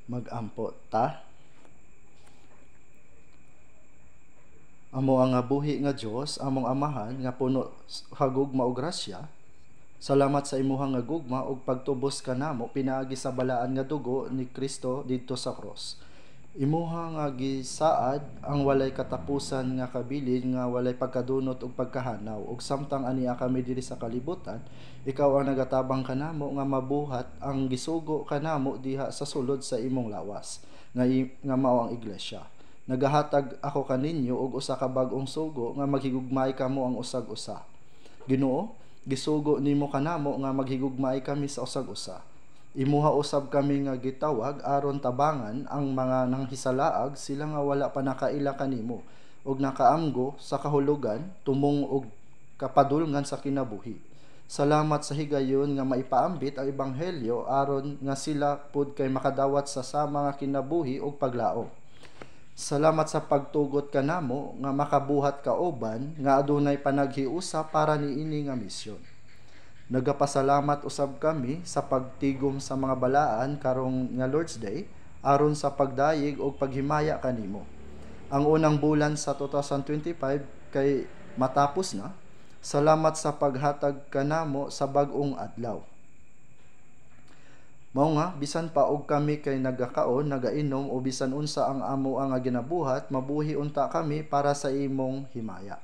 Mag-ampo ta. Amo ang nga buhi nga Dios, among Amahan nga puno hagugma og grasya. Salamat sa imuha nga gugma ug pagtubos kanamo pinaagi sa balaan nga dugo ni Kristo didto sa cross. Imuha nga gisaad ang walay katapusan nga kabilin nga walay pagkadunot ug pagkahanaw, ug samtang ania kami diri sa kalibutan, ikaw ang nagatabang kanamo nga mabuhat ang gisugo kanamo diha sa sulod sa imong lawas nga mao ang iglesia. Nagahatag ako kaninyo og usa ka bag-ong sugo nga maghigugmaay kamo ang usag-usa. Ginoo, gisugo nimo kanamo nga maghigugmaay kami sa usag-usa. Imuha usab kami nga gitawag aron tabangan ang mga nanghisalaag, sila nga wala pa nakaila kanimo ug nakaamgo sa kahulugan tumong og kapadulngan sa kinabuhi. Salamat sa higayon nga maipaambit ang ebanghelyo aron nga sila pud kay makadawat sa sama nga kinabuhi ug paglaom. Salamat sa pagtugot kanamo nga makabuhat kauban nga adunay panaghiusa para niini nga misyon. Nagapasalamat usab kami sa pagtigom sa mga balaan karong nga Lord's Day aron sa pagdayeg og paghimaya kanimo. Ang unang bulan sa 2025 kay matapos na. Salamat sa paghatag kanamo sa bag-ong adlaw. Mao nga bisan pa og kami kay nagakaon, nagainom o bisan unsa ang amo ang ginabuhat, mabuhi unta kami para sa imong himaya.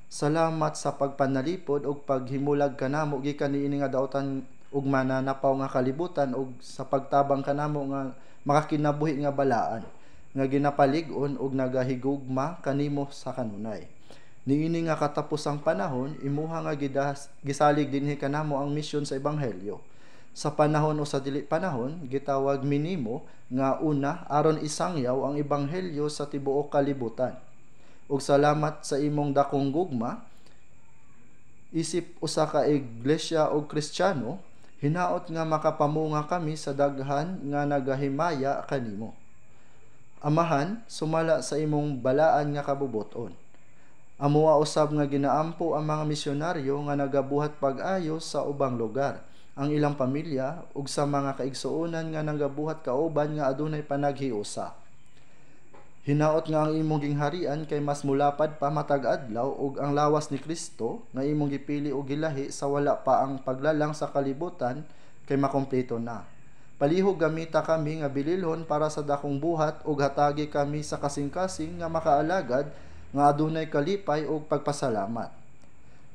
Salamat sa pagpanalipod og paghimulag kanamo gikan niini nga dautan ug mananapaw nga kalibutan ug sa pagtabang kanamo nga makakinabuhi nga balaan nga ginapalig-on ug nagahigugma kanimo sa kanunay. Niini nga katapusang panahon, imuha nga gisalig dinhi kanamo ang misyon sa ebanghelyo. Sa panahon o sa dili panahon, gitawag minimo nga una aron isangyaw ang ebanghelyo sa tibuok kalibutan. Ug salamat sa imong dakong gugma, isip usa ka iglesia og Kristiyano, hinaot nga makapamunga kami sa daghan nga nagahimaya kanimo. Amahan, sumala sa imong balaan nga kabubuton. Amoa usab nga ginaampo ang mga misyonaryo nga nagabuhat pag-ayo sa ubang lugar, ang ilang pamilya ug sa mga kaigsuonan nga nagabuhat kauban nga adunay panaghiusa. Hinaot nga ang imong gingharian kay mas mulapad pa matag adlaw ug ang lawas ni Kristo nga imong gipili og gilahi sa wala pa ang paglalang sa kalibutan kay makumpleto na. Palihog gamita kami nga bililhon para sa dakong buhat ug hatagi kami sa kasing-kasing nga makaalagad nga adunay kalipay ug pagpasalamat.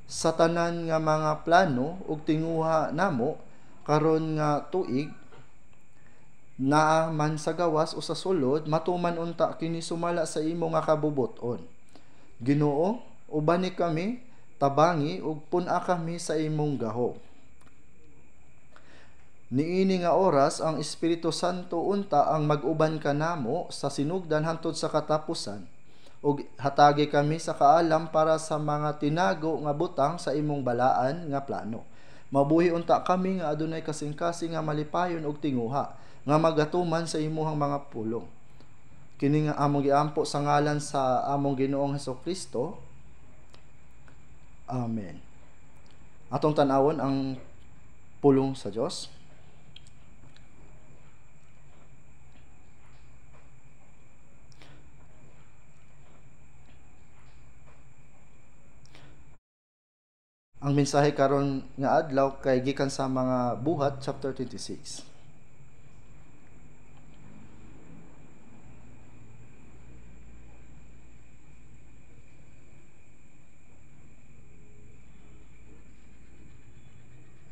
Sa tanan nga mga plano ug tinguha namo karon nga tuig naa man sa gawas o sa sulod, matuman unta kini sumala sa imo nga kabubuton. Ginoo, ubani kami, tabangi ug pun-a kami sa imong gahom. Niini nga oras ang Espiritu Santo unta ang mag-uban kanamo sa sinugdan hangtod sa katapusan, ug hatagi kami sa kaalam para sa mga tinago nga butang sa imong balaan nga plano. Mabuhi unta kami nga adunay kasing-kasing nga malipayon og tinguha nga magatuman sa imuhang mga pulong. Kini nga among giampo sa ngalan sa among Ginoong Hesukristo. Amen. Atong tan-awon ang pulong sa Dios. Ang mensahe karon nga adlaw kay gikan sa mga Buhat chapter 26.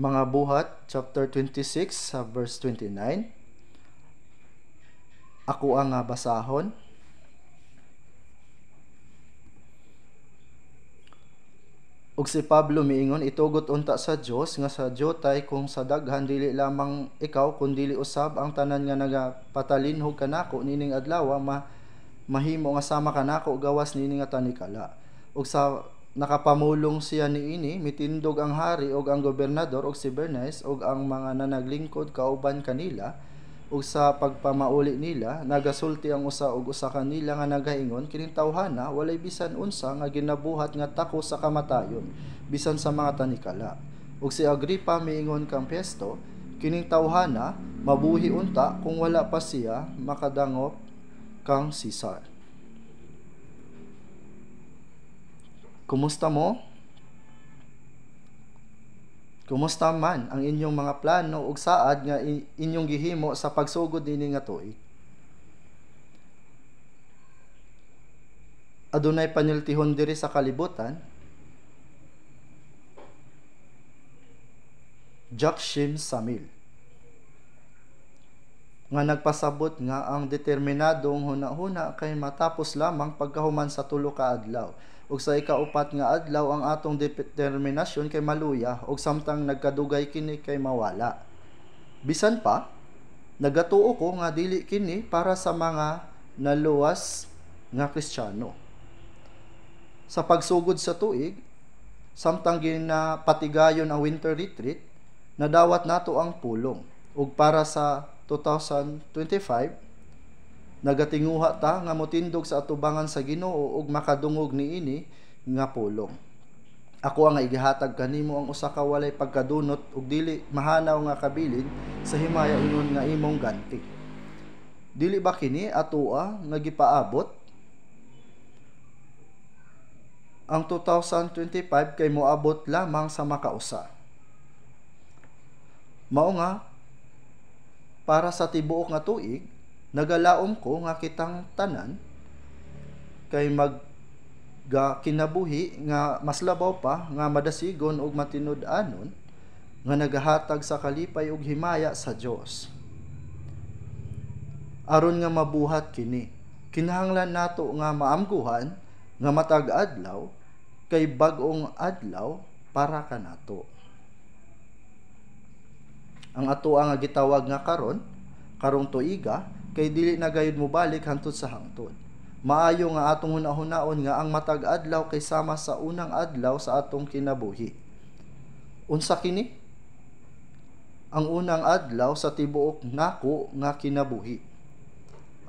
Mga Buhat chapter 26 sa verse 29. Ako ang basahon. Ug si Pablo miingon, itugot unta sa Dios nga sa dyotay kung sa daghan dili lamang ikaw kundili usab ang tanan nga nagapatalinhog kanako nining adlaw mahimo nga sama kanako gawas niini nga tanikala. Ug sa nakapamulong siya niini, mitindog ang hari ug ang gobernador ug si Bernice ug ang mga nanaglingkod kauban kanila, ug sa pagpamauli nila nagasulti ang usa ug usa kanila nga nagaingon, kining tawhana walay bisan unsa nga ginabuhat nga tako sa kamatayon bisan sa mga tanikala. Ug si Agripa miingon kang Festo, Kining tawhana mabuhi unta kung wala pa siya makadangop kang Cesar. Kumusta mo? Kumusta man ang inyong mga plano ug saad nga inyong gihimo sa pagsugod niini nga tuig? Adunay paniltihon diri sa kalibutan? Jack Shim Samil nga nagpasabot nga ang determinadong hunahuna kay matapos lamang pagkahuman sa 3 ka adlaw, ug sa ikaupat nga adlaw ang atong determinasyon kay maluya ug samtang nagkadugay kini kay mawala. Bisan pa, nagatuo ko nga dili kini para sa mga naluwas nga Kristiyano. Sa pagsugod sa tuig, samtang ginapatigayon ang winter retreat, nadawat nato ang pulong ug para sa 2025, nagatinguha ta nga motindog sa atubangan sa Ginoo ug makadungog niini nga pulong. Ako ang igihatag kanimo ang usa ka walay pagkadunot ug dili mahanaw nga kabilin sa himaya ingon nga imong ganti. Dili ba kini atoa nga gipaabot? Ang 2025 kay moabot lamang sa makausa. Mao nga para sa tibuok nga tuig, nagalaom ko nga kitang tanan kay magga kinabuhi nga mas labaw pa nga madasigon ug matinud-anon nga nagahatag sa kalipay ug himaya sa Dios. Aron nga mabuhat kini, kinahanglan nato nga maamguhan nga matag adlaw kay bag-ong adlaw para kanato. Ang atoa nga gitawag nga karon, karong tuiga, kay dili na gayud mobalik hangtod sa hangtod. Maayo nga atong hunahunaon nga ang matag adlaw kay sama sa unang adlaw sa atong kinabuhi. Unsa kini? Ang unang adlaw sa tibuok nako nga kinabuhi.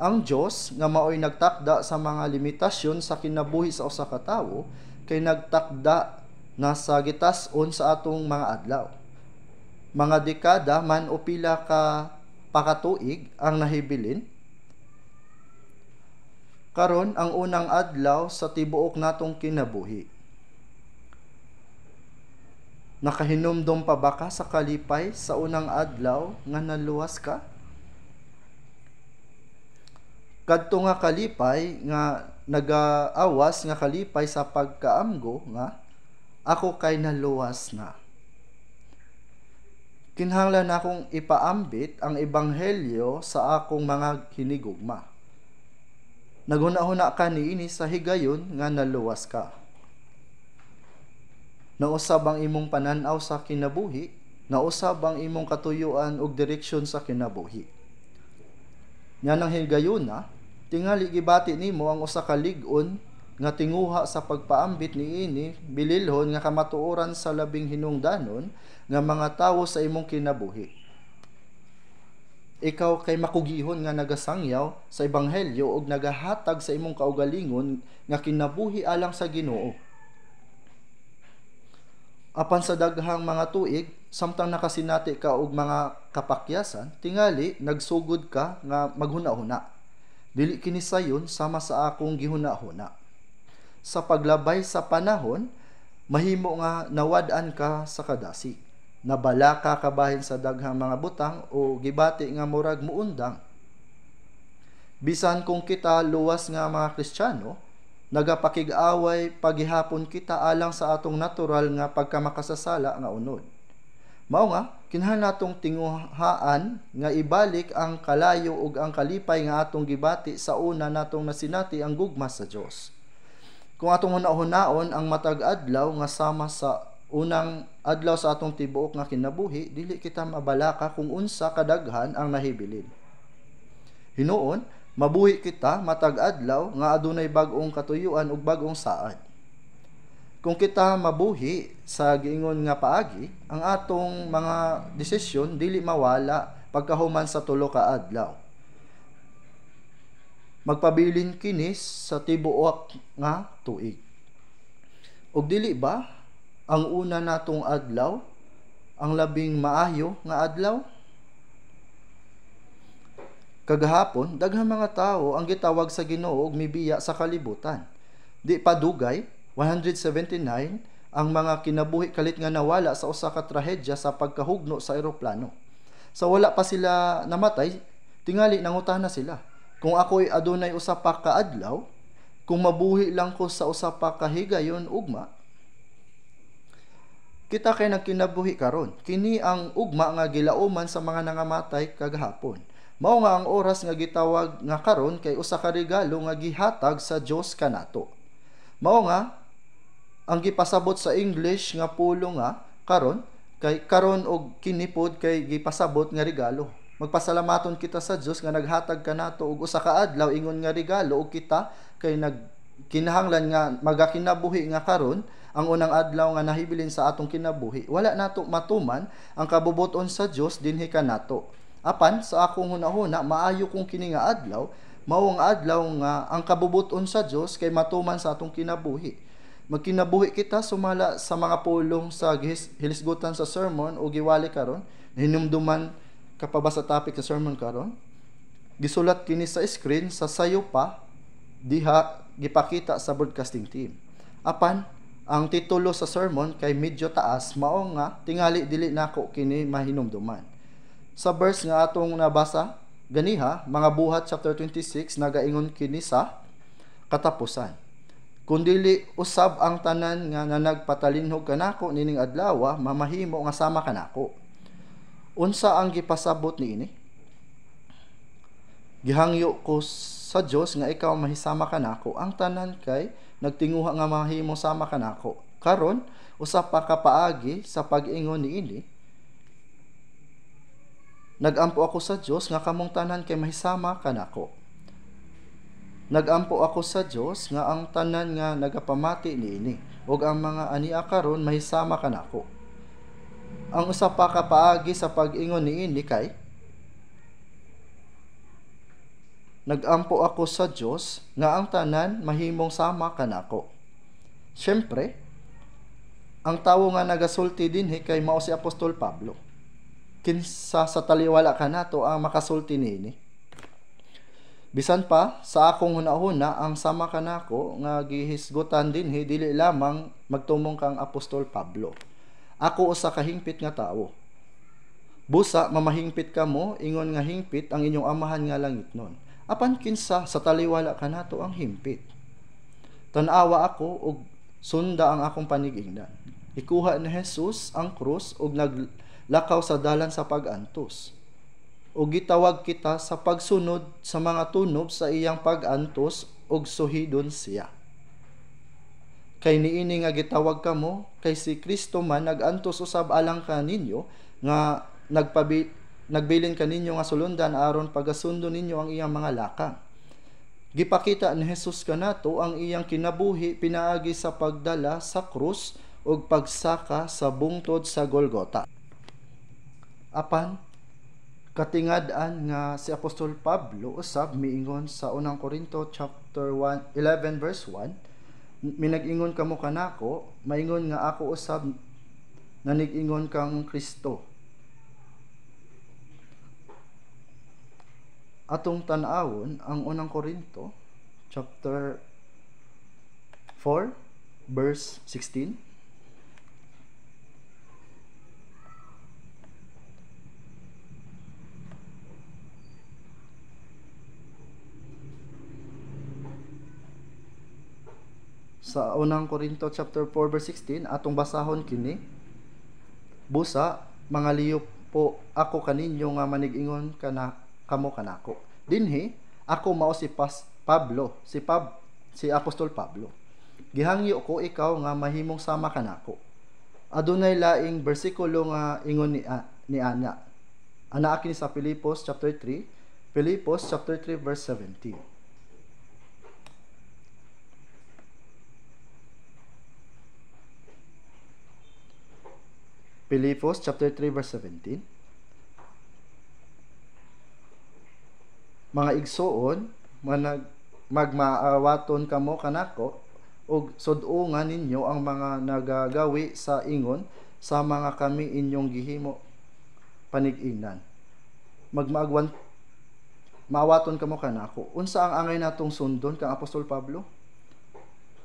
Ang Dios nga maoy nagtakda sa mga limitasyon sa kinabuhi sa usa ka tawo kay nagtakda na sa gitas-on sa atong mga adlaw. Mga dekada man o pila ka pakatuig ang nahibilin. Karon ang unang adlaw sa tibuok natong kinabuhi. Nakahinumdom pa ba ka sa kalipay sa unang adlaw nga naluwas ka? Kadto nga kalipay nga nagaawas nga kalipay sa pagkaamgo nga ako kay naluwas na. Kinahanglan akong ipaambit ang ebanghelyo sa akong mga hinigugma. Naghuna-huna ka niini sa higayon nga naluwas ka. Nausab ang imong panan-aw sa kinabuhi, nausab ang imong katuyuan ug direksyon sa kinabuhi. Nganang higayuna, tingali gibati nimo ang usa ka lig-on nga tinguha sa pagpaambit niini bililhon nga kamatuoran sa labing hinungdanon nga mga tawo sa imong kinabuhi. Ikaw kay makugihon nga nagasangyaw sa ebanghelyo ug nagahatag sa imong kaugalingon nga kinabuhi alang sa Ginoo. Apan sa daghang mga tuig, samtang nakasinati ka og mga kapakyasan, tingali nagsugod ka nga maghuna-huna. Dili kini sayon sama sa akong gihuna-huna. Sa paglabay sa panahon, mahimo nga nawad-an ka sa kadasig. Nabala ka kabahin sa daghang mga butang o gibati nga murag muundang. Bisan kung kita luwas nga mga Kristiyano, nagapakig-away paghihapon kita alang sa atong natural nga pagkamakasasala nga unod. Mao nga kinahanglan natong tinguhaan nga ibalik ang kalayo ug ang kalipay nga atong gibati sa una natong nasinati ang gugma sa Dios. Kung atong hunahunaon ang matag adlaw nga sama sa unang adlaw sa atong tibuok nga kinabuhi, dili kita mabalaka kung unsa kadaghan ang nahibilin. Hinuon, mabuhi kita matag adlaw nga adunay bag-ong katuyuan ug bag-ong saad. Kung kita mabuhi sa giingon nga paagi, ang atong mga desisyon dili mawala pagkahuman sa 3 ka adlaw. Magpabilin kini sa tibuok nga tuig. Ug dili ba ang una natong adlaw ang labing maayo nga adlaw? Kagahapon, daghang mga tawo ang gitawag sa Ginoo og mibiya sa kalibutan. Di pa dugay, 179 ang mga kinabuhi kalit nga nawala sa usa ka trahedya sa pagkahugno sa eroplano. Sa wala pa sila namatay, tingali nangutana sila. Kung ako'y adunay usa pa ka adlaw, kung mabuhi lang ko sa usa pa ka higayon ugma, kita kay nagkinabuhi karon. Kini ang ugma nga gilauman sa mga nangamatay kagahapon. Mao nga ang oras nga gitawag nga karon kay usa ka regalo nga gihatag sa Dios kanato. Mao nga ang gipasabot sa English nga pulo nga karon kay karon og kini pod kay gipasabot nga regalo. Magpasalamaton kita sa Dios nga naghatag kanato og usa ka adlaw ingon nga regalo og kita kay nagkinahanglan nga magakinabuhi nga karon ang unang adlaw nga nahibilin sa atong kinabuhi. Wala nato matuman ang kabubuton sa Dios dinhi kanato. Apan sa akong hunahuna maayo kung kini nga adlaw mao ang adlaw nga ang kabubuton sa Dios kay matuman sa atong kinabuhi. Magkinabuhi kita sumala sa mga pulong sa hilisgutan sa sermon o giwali karon, hinumduman ka pa ba sa topic sa sermon karon? Gisulat kini sa screen sa sayo pa diha gipakita sa broadcasting team. Apan ang titulo sa sermon kay medyo taas, mao nga tingali dili nako kini mahinumduman. Sa verse nga atong nabasa ganiha, mga Buhat chapter 26, nagaingon kini sa katapusan. Kung dili usab ang tanan nga nanagpatalinhog kanako nining adlawa, mamahimo nga sama kanako. Unsa ang gipasabot niini? Gihangyo ko sa Dios nga ikaw mahisama kanako. Ang tanan kay nagtinguha nga mahimo sama kanako. Karon usa pa ka paagi sa pag-ingon niini, nagampo ako sa Dios nga kamong tanan kay mahisama kanako. Nagampo ako sa Dios nga ang tanan nga nagapamati niini ug ang mga ania karon mahisama kanako. Ang usa pa ka paagi sa pag-ingon niini kay nagampo ako sa Dios nga ang tanan mahimong sama kanako. Siyempre, ang tawo nga nagasulti dinhi kay mao si Apostol Pablo. Kinsa sa taliwala kanato ang makasulti niini? Bisan pa sa akong hunahuna ang sama kanako nga gihisgutan dinhi dili lamang magtumong kang Apostol Pablo. Ako usa ka hingpit nga tawo. Busa mamahingpit kamo ingon nga hingpit ang inyong amahan nga langitnon. Apan kinsa sa taliwala kanato ang hingpit? Tan-awa ako og sunda ang akong panigingnan. Ikuha ni Jesus ang krus og naglakaw sa dalan sa pag-antos. O gitawag kita sa pagsunod sa mga tunob sa iyang pag-antos og suhidon siya. Kay niini nga gitawag kamo, kay si Kristo man nag-antos usab alang kaninyo nga nagbilin kaninyo nga sulundan aron pagasundo ninyo ang iyang mga lakang. Gipakita ni Jesus kanato ang iyang kinabuhi pinaagi sa pagdala sa krus ug pagsaka sa bungtod sa Golgota. Apan katingad-an nga si Apostol Pablo usab miingon sa unang Korinto chapter 11 verse 1, minag-ingon kamo kanako, maingon nga ako usab nanig-ingon kang Kristo. Atong tan-awon ang unang Korinto chapter 4 verse 16. Sa unang Korinto chapter 4 verse 16, atong basahon kini. Busa mga liyo po ako kaninyo nga manig-ingon kana kamo kanako. Dinhi ako mao si Pablo, si Apostol Pablo. Gihangyo ko ikaw nga mahimong sama kanako. Adunay laing bersikulo nga ingon ni ana. Ana kini sa Filipos chapter 3, Filipos chapter 3 verse 17. Filipos chapter 3 verse 17. Mga igsuon, magmaawaton kamo kanako ug sud-ungan ninyo ang mga nagagawi sa ingon sa mga kami inyong gihimo panig-ingnan. maawaton kamo kanako, unsa ang angay natong sundon kang Apostol Pablo?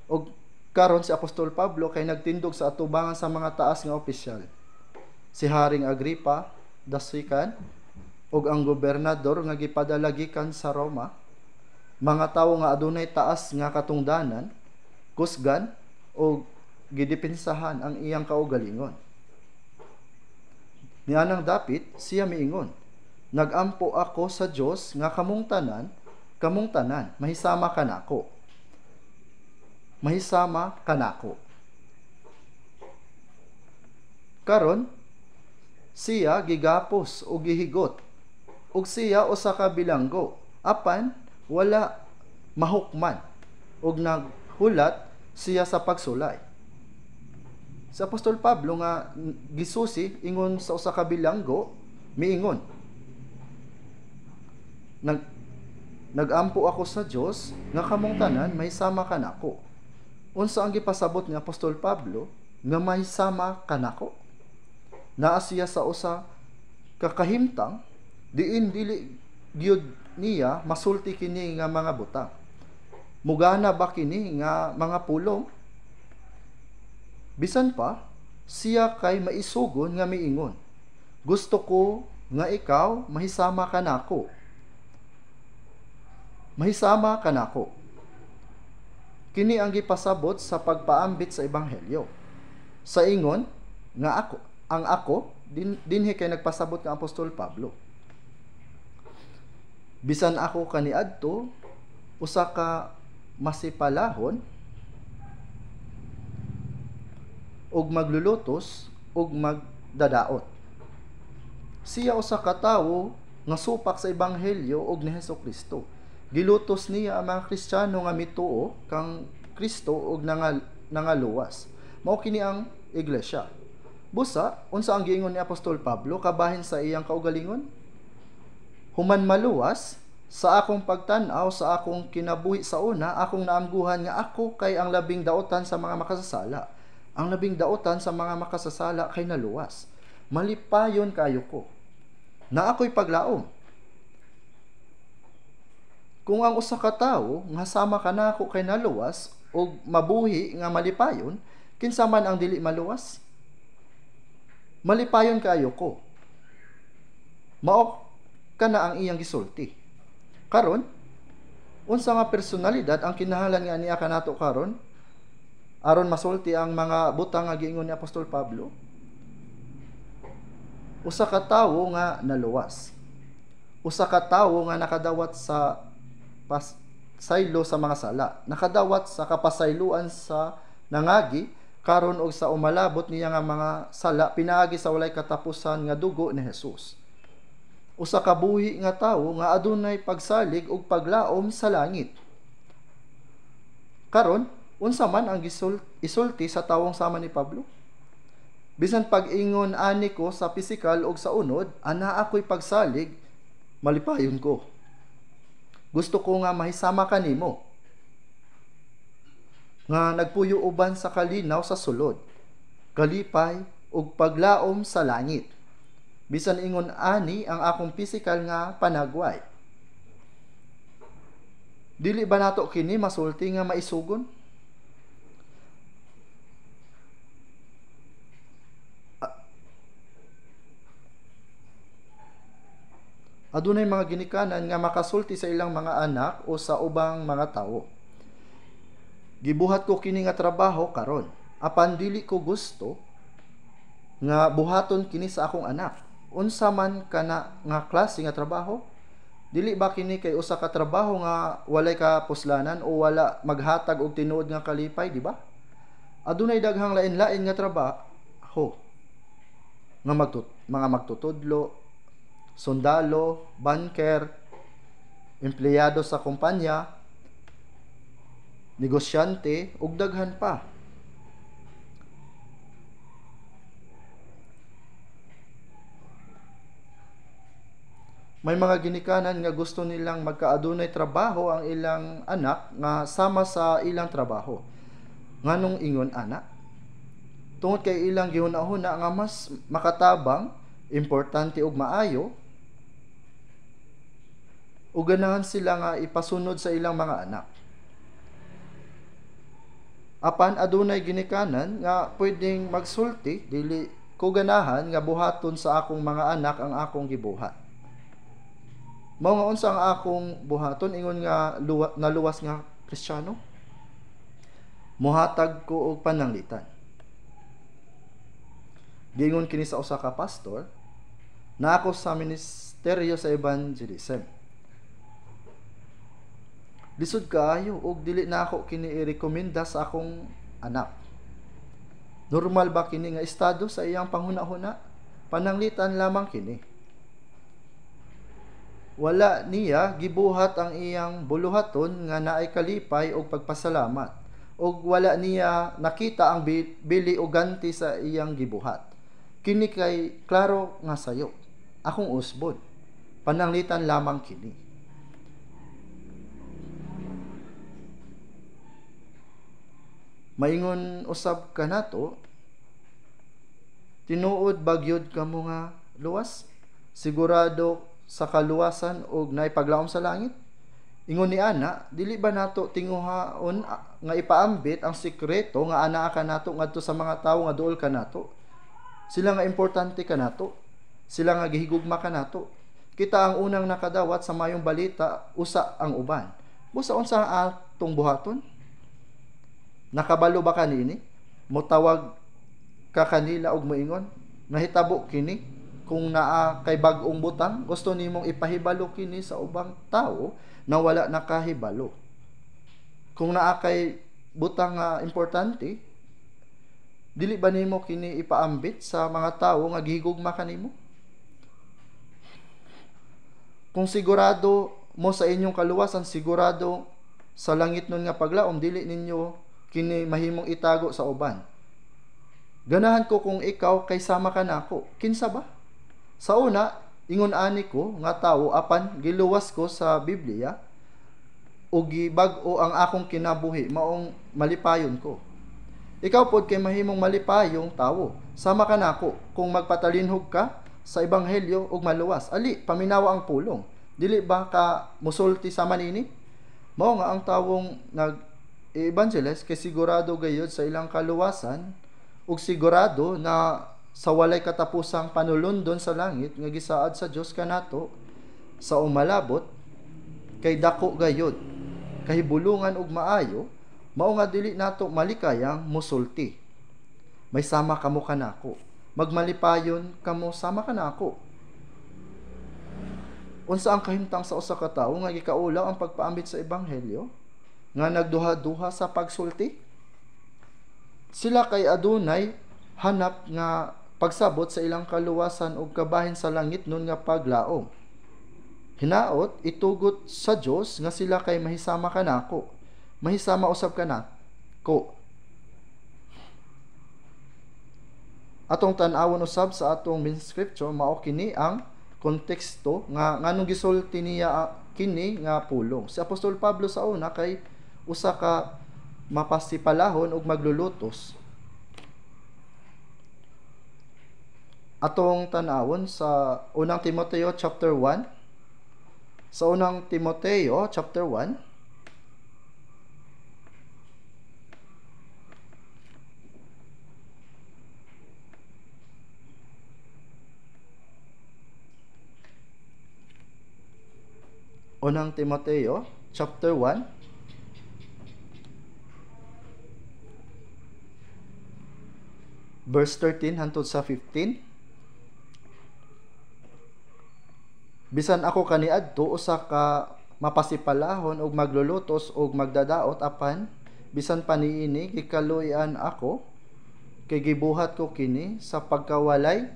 Og karon si Apostol Pablo kay nagtindog sa atubangan sa mga taas nga opisyal. Si Haring Agripa II ug ang gobernador nga gipadala gikan sa Roma, mga tawo nga adunay taas nga katungdanan, kusgan og gidepensahan ang iyang kaugalingon. Nianang dapit siya miingon, "Nagampo ako sa Dios nga kamong tanan mahisama kanako. Mahisama kanako." Karon siya gigapos o gihigot ug siya usa ka bilanggo, apan wala mahukman ug naghulat siya sa pagsulay. Si Apostol Pablo nga gisusi ingon sa usa ka bilanggo miingon, "Nagampo ako sa Dios nga kamong tanan mahisama kanako." Unsa ang gipasabot ni Apostol Pablo nga mahisama kanako? Naa siya sa usa ka kahimtang diin dili gyud niya masulti kini nga mga butang. Mugana ba kini nga mga pulong? Bisan pa siya kay maisugon nga miingon, "Gusto ko nga ikaw mahisama kanako. Mahisama kanako." Kini ang gipasabot sa pagpaambit sa ebanghelyo. Sa ingon nga ako, ang ako dinhi kay nagpasabot nga Apostol Pablo. Bisan ako kaniadto usa ka masipalahon ug maglulutos ug magdadaot. Siya usa ka tawo nga supak sa ebanghelyo ug ni Hesukristo. Gilutos niya ang mga Kristiyano nga mituo kang Kristo ug nangaluwas. Mao kini ang iglesia. Busa, unsa ang giingon ni Apostol Pablo kabahin sa iyang kaugalingon? Human maluwas, sa akong pagtan-aw sa akong kinabuhi sa una, akong naamguhan nga ako kay ang labing dautan sa mga makasasala. Ang labing dautan sa mga makasasala kay naluwas. Malipayon kayo ko. Na ako'y paglaom. Kung ang usa ka tawo nga sama kanako kay naluwas og mabuhi nga malipayon, kinsa man ang dili maluwas? Malipayon kaayo ko. Mao kana ang iyang gisulti. Karon, unsa nga personalidad ang kinahanglan nga niya kanato karon aron masulti ang mga butang nga giingon ni Apostol Pablo? Usa ka tawo nga naluwas. Usa ka tawo nga nakadawat sa pasaylo sa mga sala, nakadawat sa kapasayloan sa nangagi karon og sa umalabot niya nga mga sala pinaagi sa walay katapusan nga dugo ni Jesus. Usa ka buhi nga tawo nga adunay pagsalig ug paglaom sa langit. Karon, unsa man ang isulti sa tawong sama ni Pablo? Bisan pag-ingon ani ko sa pisikal ug sa unod, ana ako'y pagsalig, malipayon ko. Gusto ko nga mahisama kanimo nga nagpuyo uban sa kalinaw sa sulod, kalipay ug paglaom sa langit. Bisan ingon ani ang akong pisikal nga panagway. Dili ba nato kini masulti nga maisugon? Adunay mga ginikanan nga makasulti sa ilang mga anak o sa ubang mga tawo. Gibuhat ko kini nga trabaho karon, apan dili ko gusto nga buhaton kini sa akong anak. Unsa man kana nga klase nga trabaho? Dili ba kini kay usa ka trabaho nga walay kapuslanan o wala maghatag og tinuod nga kalipay, di ba? Adunay daghang lain-lain nga trabaho nga mga magtutudlo, sundalo, banker, empleyado sa kumpanya, negosyante, ug daghan pa. May mga ginikanan nga gusto nilang magkaadunay trabaho ang ilang anak nga sama sa ilang trabaho. Nganong ingon ana? Tungod kay ilang gihuna-huna nga mas makatabang, importante ug maayo Ug ganahan sila nga ipasunod sa ilang mga anak. Apan adunay ginikanan nga pwedeng magsulti, dili ko ganahan nga buhaton sa akong mga anak ang akong gibuhat. Mao nga unsa ang akong buhaton ingon nga naluwas nga Kristiyano? Muhatag ko og pananglitan. Giingon kini sa usa ka pastor na ako sa ministeryo sa evangelism. Lisod kaayo og dili na ako kini irekomenda sa akong anak. Normal ba kini nga estado sa iyang panghuna-huna? Pananglitan lamang kini. Wala niya gibuhat ang iyang buluhaton nga naay kalipay og pagpasalamat, og wala niya nakita ang bili o ganti sa iyang gibuhat. Kini kay klaro nga sayo. Akong usbon. Pananglitan lamang kini. Maingon usab kanato, tinuod bagyod kamo nga luwas? Sigurado sa kaluwasan og naipaglaom sa langit? Ingon ni ana, dili ba nato tinguhaon nga ipaambit ang sikreto nga anaa kanato ngadto sa mga tawo nga duol kanato? Sila nga importante kanato, sila nga gihigugma kanato. Kita ang unang nakadawat sa mayong balita, usa ang uban. Busa unsa ang atong buhaton? Nakabalo ba kanini? Motawag ka kanila og moingon, nahitabo kini kung naa kay bag-ong butang, gusto nimong ipahibalo kini sa ubang tawo na wala nakahibalo. Kung naa kay butang nga importante, dili ba nimo kini ipaambit sa mga tawo nga gihigugma kanimo? Kung sigurado mo sa inyong kaluwasan, sigurado sa langit nun nga paglaom, dili ninyo kini mahimong itago sa uban. Ganahan ko kung ikaw kay sama ka nako. Kinsa ba? Sa una, ingon ani ko nga tawo, apan giluwas ko sa Biblia ug gibag-o ang akong kinabuhi, maong malipayon ko. Ikaw pod kay mahimong malipayong tawo. Sama ka nako kung magpatalinhog ka sa ebanghelyo ug maluwas. Ali, paminawa ang pulong. Dili ba ka musulti sama nini? Mao nga ang tawong nag-evangelize kay sigurado gayud sa ilang kaluwasan ug sigurado na sa walay katapusang panulundon sa langit nga gisaad sa Dios kanato sa umalabot kay dako gayud kahibulungan ug maayo, mao nga dili nato malikayang musulti. May sama kamo kanako, magmalipayon kamo sama kanako. Unsa ang kahimtang sa usa ka tawo nga gikaulaw ang pagpaambit sa ebanghelyo nga nagduha-duha sa pagsulti? Sila kay adunay hanap nga pagsabot sa ilang kaluwasan ug kabahin sa langit nun nga paglaom. Hinaot itugot sa Dios nga sila kay mahisama kanako, mahisama usab kanako. Atong tan-awon usab sa atong main scripture, mao kini ang konteksto nga nganong gisulti niya kini nga pulong. Si Apostol Pablo sa una kay usa ka mapasipalahon ug maglulutos. Atong tan-awon sa unang Timoteo chapter 1. Sa unang Timoteo chapter 1, unang Timoteo chapter 1, verse 13 hangtod sa 15. Bisan ako kaniadto usa ka mapasipalahon og maglulutos og magdadaot, apan bisan pa niini gikaluy-an ako kay gibuhat ko kini sa pagkawalay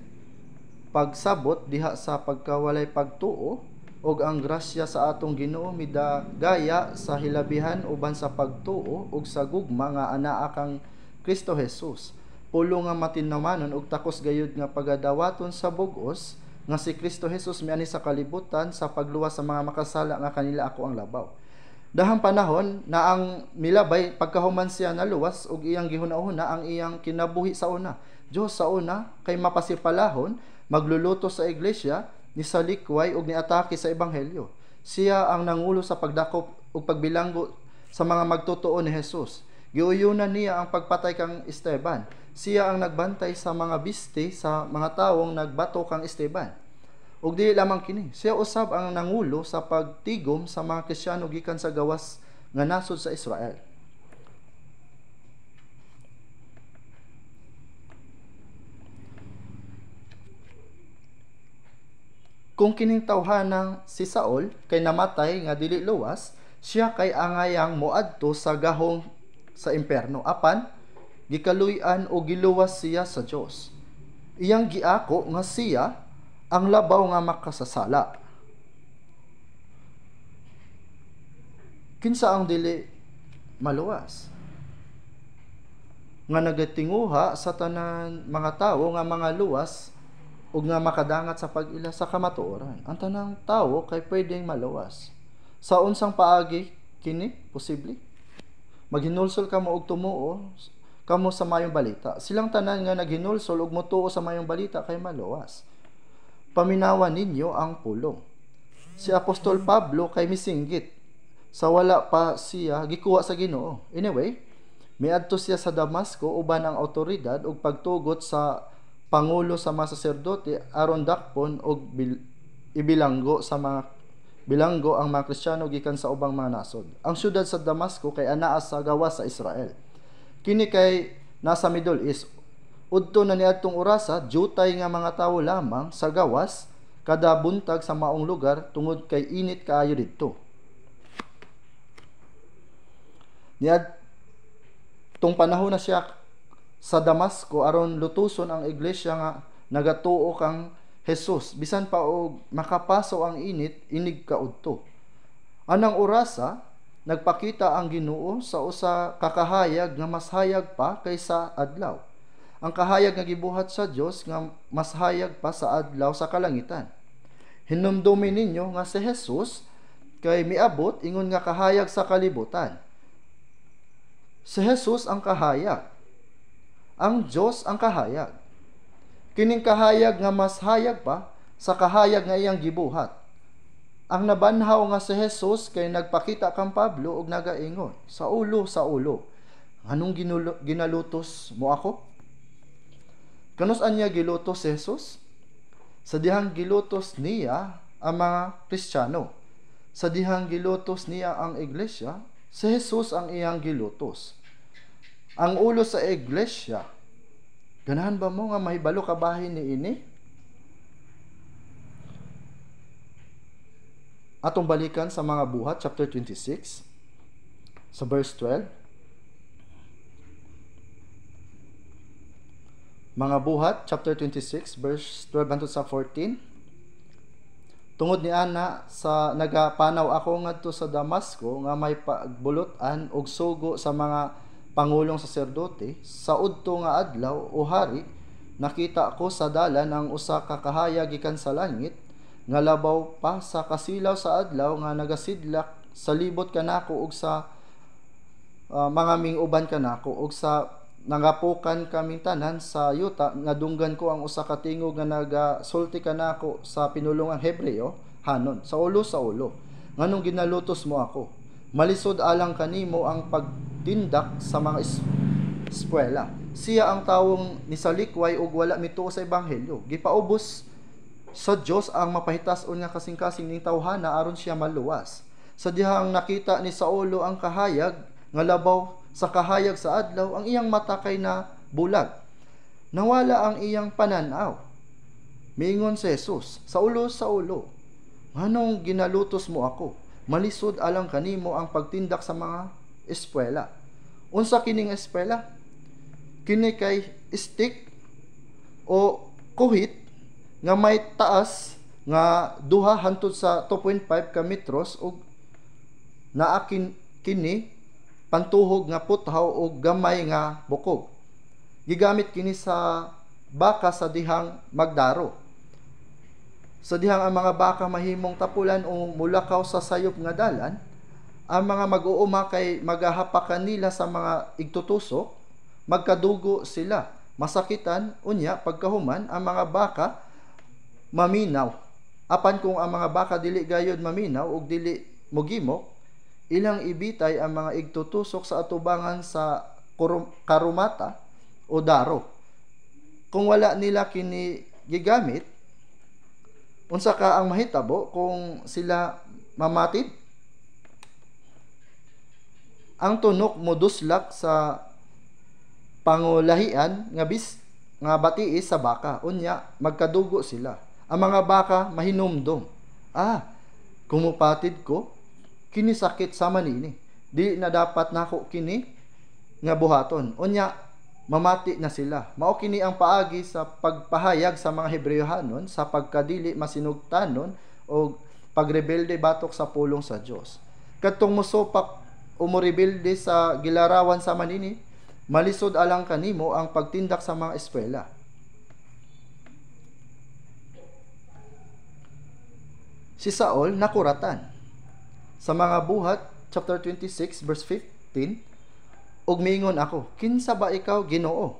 pagsabot diha sa pagkawalay pagtuo, og ang grasya sa atong Ginoo midagaya sa hilabihan uban sa pagtuo ug sa gugma nga anaa kang Kristo Jesus. Pulo nga matinamanon ug takos gayud nga pagadawaton sa bug-os nga si Kristo Jesus miani sa kalibutan sa pagluwas sa mga makasala nga kanila ako ang labaw. Dahang panahon na ang milabay pagkahuman siya naluwas ug iyang gihuna-huna ang iyang kinabuhi sa una. Dios sa una kay mapasipalahon, magluluto sa iglesia, ni salikway ug niatake sa ebanghelyo. Siya ang nangulo sa pagdakop ug pagbilanggo sa mga magtotoo ni Jesus. Giuyunan niya ang pagpatay kang Esteban. Siya ang nagbantay sa mga biste sa mga tawong nagbato kang Esteban. Ug dili lamang kini, siya usab ang nangulo sa pagtigom sa mga Kristiyano gikan sa gawas nga nasod sa Israel. Kung kining tawhanang si Saul kay namatay nga dili luwas, siya kay angayang moadto sa gahom sa impierno. Apan gikaluy-an o giluwas siya sa Dios. Iyang giako nga siya ang labaw nga makasasala. Kinsa ang dili maluwas? Nga nagatinguha sa tanan mga tawo nga mga luwas ug nga makadangat sa pag-ila sa kamatuoran. Ang tanang tawo kay pwedeng maluwas. Sa unsang paagi kini posible? Maghinulsol kamo og tumuo kamo sa mayong balita. Silang tanan nga naghinulsol ug motuo sa mayong balita kay maluwas. Paminawan ninyo ang pulong. Si Apostol Pablo kay misinggit sa wala pa siya gikuha sa Ginoo. Anyway, miadto siya sa Damasco uban ang awtoridad ug pagtugot sa pangulo sa mga saserdote aron dakpon og ibilanggo sa mga bilanggo ang mga Kristiyano gikan sa ubang mga nasod. Ang syudad sa Damasco kay anaa sa gawas sa Israel. Kini kay nasa Middle East. Udto na niadtong orasa, jutay nga mga tawo lamang sa gawas kada buntag sa maong lugar tungod kay init kaayo didto. Niadtong panahon na siya sa Damasco aron lutuson ang iglesia nga nagatuo kang Jesus bisan pa og makapaso ang init inig kaudto. Anang orasa nagpakita ang Ginoo sa usa ka kahayag nga mas hayag pa kaysa adlaw. Ang kahayag nga gibuhat sa Dios nga mas hayag pa sa adlaw sa kalangitan. Hinumdumi ninyo nga si Jesus kay miabot ingon nga kahayag sa kalibutan. Si Jesus ang kahayag. Ang Dios ang kahayag. Kining kahayag nga mas hayag pa sa kahayag nga iyang gibuhat. Ang nabanhaw nga si Jesus kay nagpakita kang Pablo og nagaingon, "Saulo, Saulo, nganong ginalutos mo ako?" Kanus-an niya gilutos si Jesus? Sa dihang gilutos niya ang mga Kristiyano. Sa dihang gilutos niya ang iglesia, si Jesus ang iyang gilutos. Ang ulo sa iglesia. Ganahan ba mo nga mahibalo ka bahin ni ini? Atong balikan sa mga buhat, chapter 26, sa verse 12. Mga buhat, chapter 26, verse 12 hangtod sa 14. Tungod ni ana sa nagapanaw ako ngadto sa Damasco nga may pagbulot-an og sugo sa mga pangulong saserdote, sa udto nga adlaw o hari, nakita ko sa dalan ang usa ka kahayag gikan sa langit nga labaw pa sa kasilaw sa adlaw nga nagasidlak sa libot kanako ug sa mga minguban kanako ug sa nangapukan kaming tanan sa yuta. Nadunggan ko ang usa ka tingog nga nagasulti kanako sa pinulungang Hebreo, hanon, "Saulo, Saulo, nganong ginalutos mo ako? Malisod alang kanimo ang pagtindak sa mga eskwela." Siya ang tawong nisalikway ug wala mituo sa ebanghelyo. Gipaubos sa Dios ang mapahitas-on nga kasing-kasing ning tawhana aron siya maluwas. Sa dihang nakita ni Saulo ang kahayag nga labaw sa kahayag sa adlaw, ang iyang mata kay na bulag. Nawala ang iyang pananaw. Miingon si Jesus, "Saulo, Saulo, nganong ginalutos mo ako? Malisod alang kanimo ang pagtindak sa mga eskwela." Unsa kining eskwela? Kini kay stick o kuhit nga may taas nga 2 hangtod sa 2.5 ka metros ug naa kini pantuhog nga puthaw o gamay nga bukog. Gigamit kini sa baka sa dihang magdaro. Sa dihang ang mga baka mahimong tapulan o mulakaw sa sayop nga dalan, ang mga mag-uuma kay magahapakan nila sa mga igtutusok, magkadugo sila, masakitan, unya pagkahuman ang mga baka maminaw Apan kung ang mga baka dili gayod maminaw ug dili mogimok, ilang ibitay ang mga igtutusok sa atubangan sa karumata o daro. Kung wala nila kini gigamit, unsa ka ang mahitabo kung sila mamatid? Ang tunok moduslak sa pangulahian nga bis nga batiis sa baka. Unya magkadugo sila. Ang mga baka mahinumdom. Ah, kumupatid ko, kini sakit sama niini. Di na dapat nako kini nga buhaton. Unya mamati na sila. Mao kini ang paagi sa pagpahayag sa mga Hebreohanon sa pagkadili masinugtanon o pagrebelde batok sa pulong sa Dios. Kadtong mosupak o morebelde sa gilarawan sama nini, malisod alang kanimo ang pagtindak sa mga eskwela. Si Saul nakuratan. Sa mga Buhat chapter 26 verse 15, ug miingon ako, kinsa ba ikaw, Ginoo?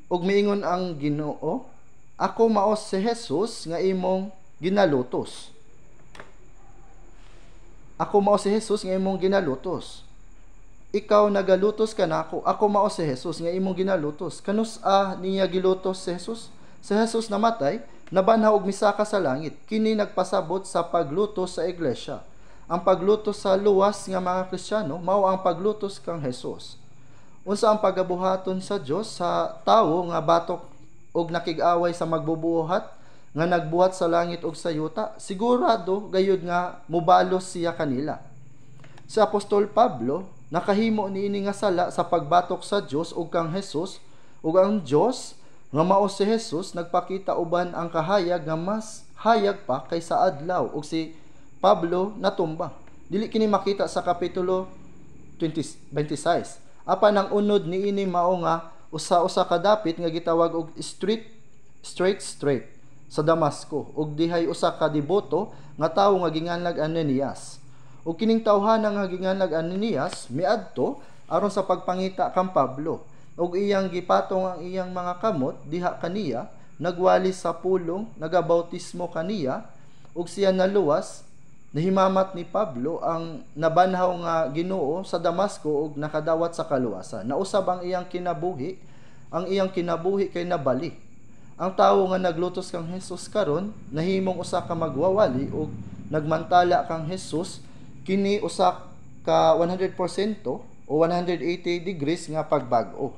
Ug miingon ang Ginoo, ako mao si Jesus nga imong ginalutos. Ako mao si Jesus nga imong ginalutos. Ikaw nagalutos kanako, ako mao si Jesus nga imong ginalutos. Kanus-a niya gilutos si Jesus? Si Jesus namatay, nabanhaw og misaka sa langit. Kini nagpasabot sa paglutos sa iglesia. Ang paglutos sa luwas nga mga Kristiyano mao ang paglutos kang Jesus. Unsa ang pagabuhaton sa Dios sa tawo nga batok og nakig-away sa magbubuhat nga nagbuhat sa langit ug sa yuta? Sigurado gayud nga mobalos siya kanila. Si Apostol Pablo nakahimo niini nga sala sa pagbatok sa Dios ug kang Jesus, ug ang Dios nga mao si Jesus nagpakita uban ang kahayag nga mas hayag pa kaysa adlaw, ug si Pablo natumba. Dili kini makita sa kapitulo 26. Apan ang unod niini mao nga usa-usa ka dapit nga gitawag og straight straight sa Damasco, ug dihay usa ka deboto nga tawo nga ginganlag Ananias. Ug kining tawhana nga ginganlag Ananias miadto aron sa pagpangita kang Pablo, ug iyang gipatong ang iyang mga kamot diha kaniya, nagwali sa pulong, nagabautismo kaniya, ug siya naluwas. Nahimamat ni Pablo ang nabanhaw nga Ginoo sa Damasco ug nakadawat sa kaluwasan. Nausab ang iyang kinabuhi, ang iyang kinabuhi kay nabali. Ang tawo nga naglutos kang Jesus karon nahimong usa ka magwawali ug nagmantala kang Jesus, kini usa ka 100% o 180 degrees nga pagbag-o.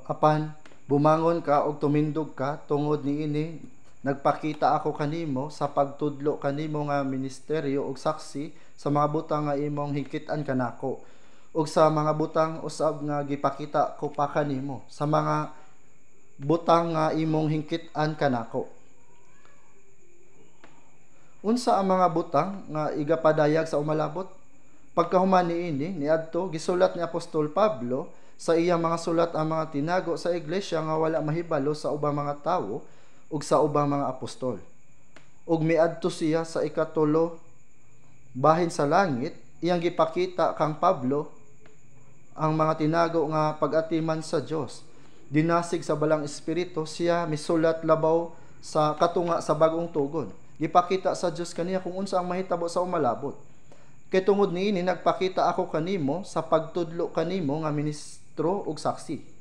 Apan bumangon ka og tumindog ka, tungod niini nagpakita ako kanimo sa pagtudlo kanimo nga ministeryo og saksi sa mga butang nga imong hingkitan kanako, ug sa mga butang usab nga gipakita ko pa kanimo sa mga butang nga imong hingkitan kanako. Unsa ang mga butang nga igapadayag sa umalabot? Pagkahuman niini niadto gisulat ni Apostol Pablo sa iyang mga sulat ang mga tinago sa iglesia nga wala mahibalo sa ubang mga tawo ug sa ubang mga apostol. Ug miadto siya sa ikatulo bahin sa langit, iyang gipakita kang Pablo ang mga tinago nga pag-atiman sa Dios. Dinasig sa balang espiritu siya misulat labaw sa katunga sa bagong tugon. Gipakita sa Dios kaniya kung unsa ang mahitabo sa umalabot. Kay tungod niini nagpakita ako kanimo sa pagtudlo kanimo nga ministro ug saksi.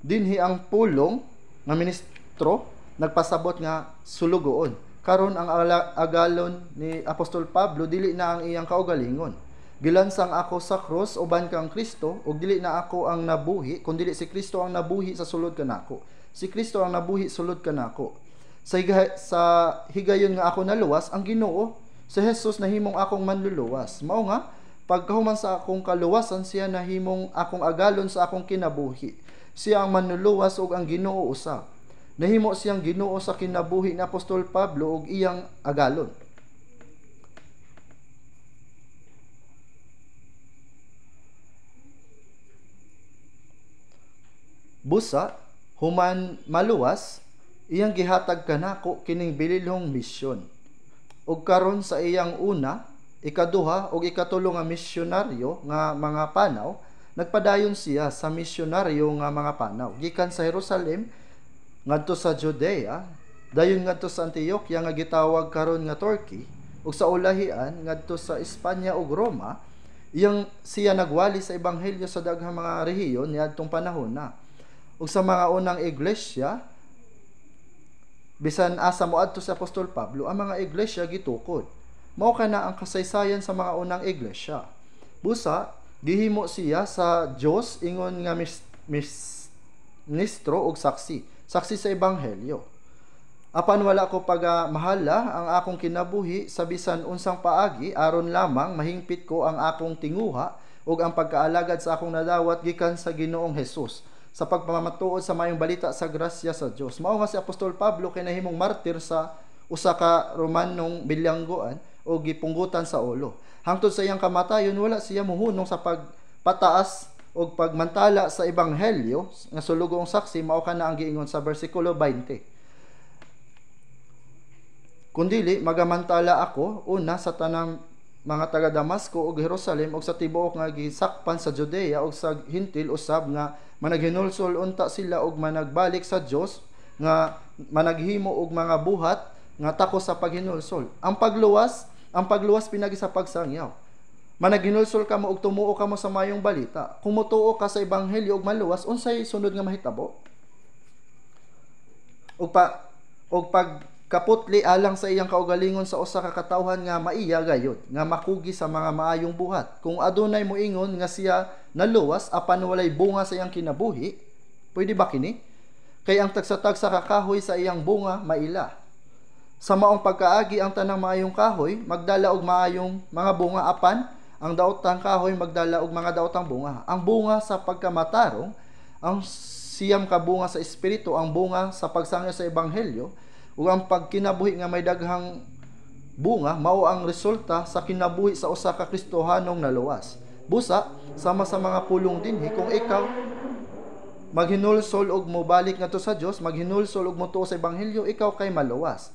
Dinhi ang pulong nga ministro nagpasabot nga sulugoon. Karon ang agalon ni Apostol Pablo dili na ang iyang kaugalingon. Gilansang ako sa krus uban kang Kristo, ug dili na ako ang nabuhi kundi si Kristo ang nabuhi sa sulod kanako. Si Kristo ang nabuhi sulod kanako. Sa higayon nga ako naluwas, ang Ginoo si Jesus nahimong akong manluluwas. Mao nga pagkahuman sa akong kaluwasan, siya nahimong akong agalon sa akong kinabuhi. Siya ang manluluwas ug ang Ginoo usab. Nahimo siyang Ginoo sa kinabuhi ni Apostol Pablo ug iyang agalon. Busa human maluwas, iyang gihatag kanako kining bililhong misyon. Ug karon sa iyang una, ikaduha ug ikatulo nga misyonaryo nga mga panaw, Nagpadayon siya sa misyonaryo nga mga panaw gikan sa Jerusalem ngadto sa Judea, dayon ngadto sa Antioquia nga gitawag karon nga Turkey, ug sa ulahian ngadto sa Espanya ug Roma. Iyang siya nagwali sa ebanghelyo sa daghang mga rehiyon niadtong panahon na. Ug sa mga unang iglesia, bisan asa moadto si Apostol Pablo, ang mga iglesia gitukod. Mao kana ang kasaysayan sa mga unang iglesia. Busa gihimo siya sa Dios ingon nga ministro og saksi, saksi sa ebanghelyo. Apan wala ko pagamahala ang akong kinabuhi sa bisan unsang paagi aron lamang mahingpit ko ang akong tinguha ug ang pagkaalagad sa akong nadawat gikan sa Ginoong Hesus sa pagpamatuod sa maayong balita sa grasya sa Dios. Mao nga si Apostol Pablo kay nahimong martir sa usa ka Romanong bilangguan o gipunggutan sa ulo. Hangtod sa iyang kamatayon wala siya muhunong sa pagpataas og pagmantala sa ebanghelyo nga sulugong saksi. Mao kana ang giingon sa bersikulo 20. Kundili magamantala ako una sa tanang mga taga Damasco ug Jerusalem ug sa tibuok nga gisakpan sa Judea ug sa Hintil usab, nga managhinulsol unta sila ug managbalik sa Dios, nga managhimo og mga buhat nga takos sa paghinulsol. Ang pagluwas pinagi sa pagsangyaw. Managhinulsol kamo ug tumuo kamo sa maayong balita. Kung motuo ka sa ebanghelyo ug maluwas, unsay sunod nga mahitabo? Ug pag kaputli alang sa iyang kaugalingon sa usa ka katawhan nga maiya gayud, nga makugi sa mga maayong buhat. Kung adunay moingon nga siya naluwas apan walay bunga sa iyang kinabuhi, pwede ba kini? Kay ang tagsa-tagsa ka kahoy sa iyang bunga maila. Sa maong pagkaagi ang tanang maayong kahoy magdala og maayong mga bunga, apan ang daotang kahoy magdala og mga daotang bunga. Ang bunga sa pagkamatarong, ang siyam ka bunga sa espiritu, ang bunga sa pagsangyo sa ebanghelyo, ug ang pagkinabuhi nga may daghang bunga mao ang resulta sa kinabuhi sa usa ka Kristohanong naluwas. Busa sama sa mga pulong dinhi, kung ikaw maghinulsol og mobalik ngadto sa Dios, maghinulsol og motuo sa ebanghelyo, ikaw kay maluwas.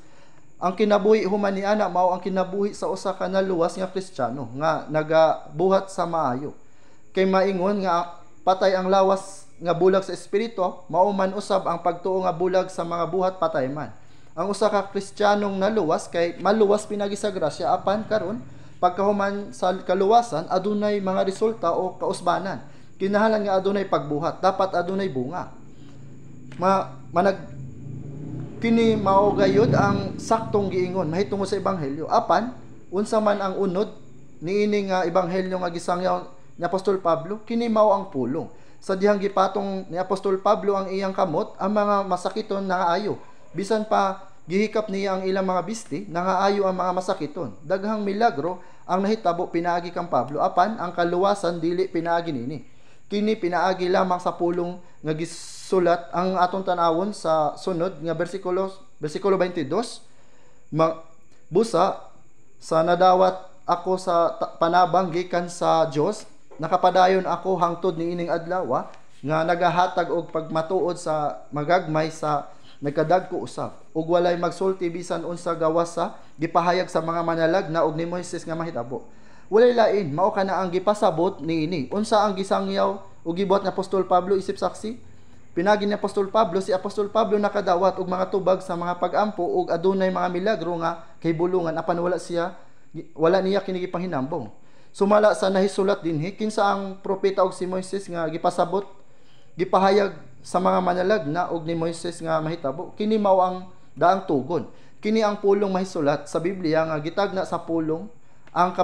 Ang kinabuhi human ni ana mao ang kinabuhi sa usa ka naluwas nga Kristiyano nga nagabuhat sa maayo. Kay maingon nga patay ang lawas nga bulag sa espiritu, mao man usab ang pagtuo nga bulag sa mga buhat patay man. Ang usa ka Kristiyanong naluwas kay maluwas pinagi sa grasya, apan karon pagkahuman sa kaluwasan adunay mga resulta o kausbanan. Kinahanglan nga adunay pagbuhat, dapat adunay bunga. Kini mao gayud ang saktong giingon mahitungod sa ebanghelyo. Apan unsa man ang unod niini nga ebanghelyo nga gisangyaw ni Apostol Pablo, kini mao ang pulong. Sa dihang gipatong ni Apostol Pablo ang iyang kamot, ang mga masakiton nangaayo. Bisan pa gihikap niya ang ilang mga bisti, nangaayo ang mga masakiton. Daghang milagro ang nahitabo pinaagi kang Pablo, apan ang kaluwasan dili pinaagi nini. Kini pinaagi lamang sa pulong nga gisulat. Ang atong tan-awon sa sunod nga bersikulo, bersikulo 22, busa sa nadawat ako sa panabang gikan sa Dios, nakapadayon ako hangtod niining adlaw nga nagahatag og pagmatuod sa magagmay sa nagkadagko usab, ug walay magsulti bisan unsa gawas sa gipahayag sa mga manalag na og ni Moises nga mahitabo. Walay lain, mao kana ang gipasabot niini. Unsa ang gisangyaw ug gibuhat ni Apostol Pablo isip saksi? Pinagi ni Apostol Pablo, si Apostol Pablo nakadawat og mga tubag sa mga pag-ampo ug adunay mga milagro nga kahibulungan, apan wala niya kini gipanghinambong. Sumala sa nahisulat dinhi, kinsa ang propeta og si Moises nga gipasabot, gipahayag sa mga manalag na og ni Moises nga mahitabo, kini mao ang daang tugon. Kini ang pulong mahisulat sa Biblia nga gitagna sa pulong, ang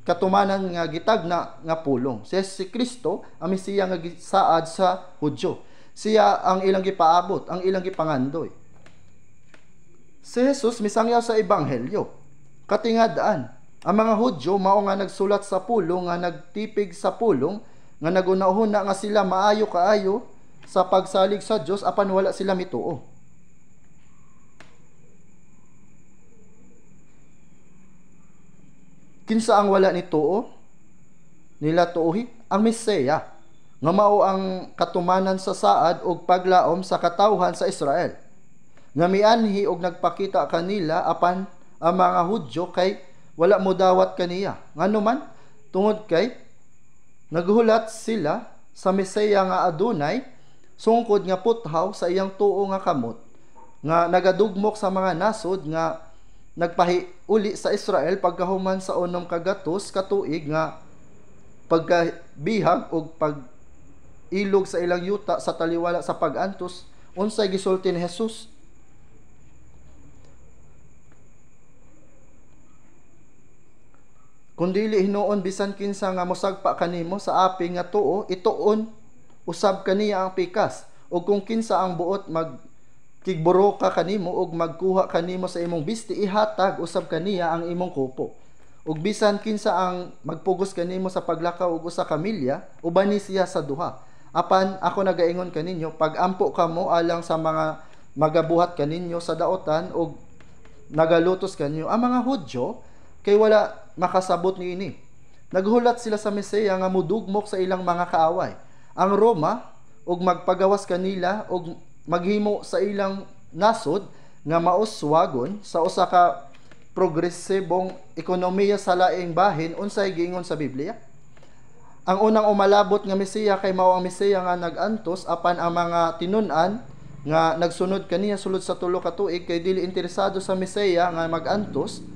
katumanan nga gitagna nga pulong. Siya si Kristo, ang Mesiya nga gisaad sa Hudyo. Siya ang ilang gipaabot, ang ilang gipangandoy. Si Jesus misangyaw sa ebanghelyo. Katingadaan, ang mga Hudyo mao nga nagsulat sa pulong, nga nagtipig sa pulong, nga nagunahuna nga sila maayo kaayo sa pagsalig sa Dios, apan wala sila mituo. Kinsa ang wala ni tuo? Nila tuohi ang Mesiya, nga mao ang katumanan sa saad og paglaom sa katawhan sa Israel. Nga mianhi og nagpakita kanila, apan ang mga Hudyo kay wala modawat kaniya. Ngano man, tungod kay Naghulat sila sa Mesaya nga adunay sungkod nga puthaw sa iyang tuo nga kamot, nga nagadugmok sa mga nasod nga nagpahiuli sa Israel pagkahuman sa 600 ka tuig nga pagkabihag og pag-ilog sa ilang yuta sa taliwala sa pag-antos. Unsay gisulti ni Jesus? Kung dili hinuon bisan kinsa nga mosagpa kanimo sa aping nga tuo, ituon usab kaniya ang pikas. O kung kinsa ang buot magkigburo ka kanimo og magkuha kanimo sa imong bisti, ihatag usab kaniya ang imong kupo. Ug bisan kinsa ang magpugos kanimo sa paglakaw og usa ka milya, ubani siya sa duha. Apan ako nagaingon kaninyo, pag-ampo kamo alang sa mga magabuhat kaninyo sa daotan og nagalutos kaninyo. Ang mga Hudyo kay wala makasabot niini. Naghulat sila sa Mesaya nga mudugmok sa ilang mga kaaway. Ang Roma og magpagawas kanila og maghimo sa ilang nasod nga mauswagon sa usa ka progresibong ekonomiya sa laing bahin. Unsay giingon sa Biblia? Ang unang umalabot nga Mesaya kay mao ang Mesaya nga nag-antos, apan ang mga tinun-an nga nagsunod kaniya sulod sa 3 ka tuig kay dili interesado sa Mesaya nga mag-antos.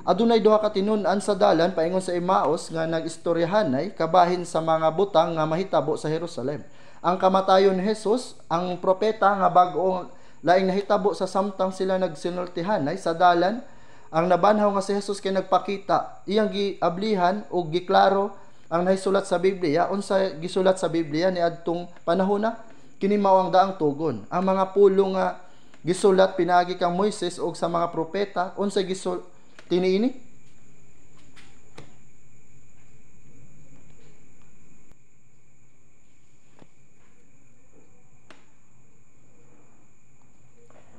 Adunay duha ka tinun-an sa dalan paingon sa Emmaus nga nag-istoryahanay kabahin sa mga butang nga mahitabo sa Jerusalem. Ang kamatayon ni Jesus, ang propeta nga bag-o laing nahitabo sa samtang sila nagsinultihanay sa dalan, ang nabanhaw nga si Jesus kay nagpakita, iyang giablihan og giklaro ang nahisulat sa Biblia. Unsa gisulat sa Biblia niadtong panahona? Kini mao ang daang tugon. Ang mga pulong nga gisulat pinaagi kang Moises og sa mga propeta, unsa gisulat tiniini?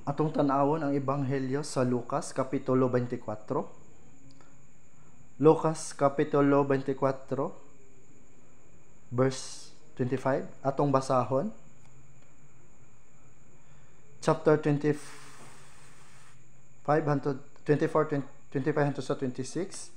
Atong tan-awon ang Ebanghelyo sa Lucas Kapitulo 24. Lucas Kapitulo 24 verse 25. Atong basahon. Chapter 25 24 25 sa 26.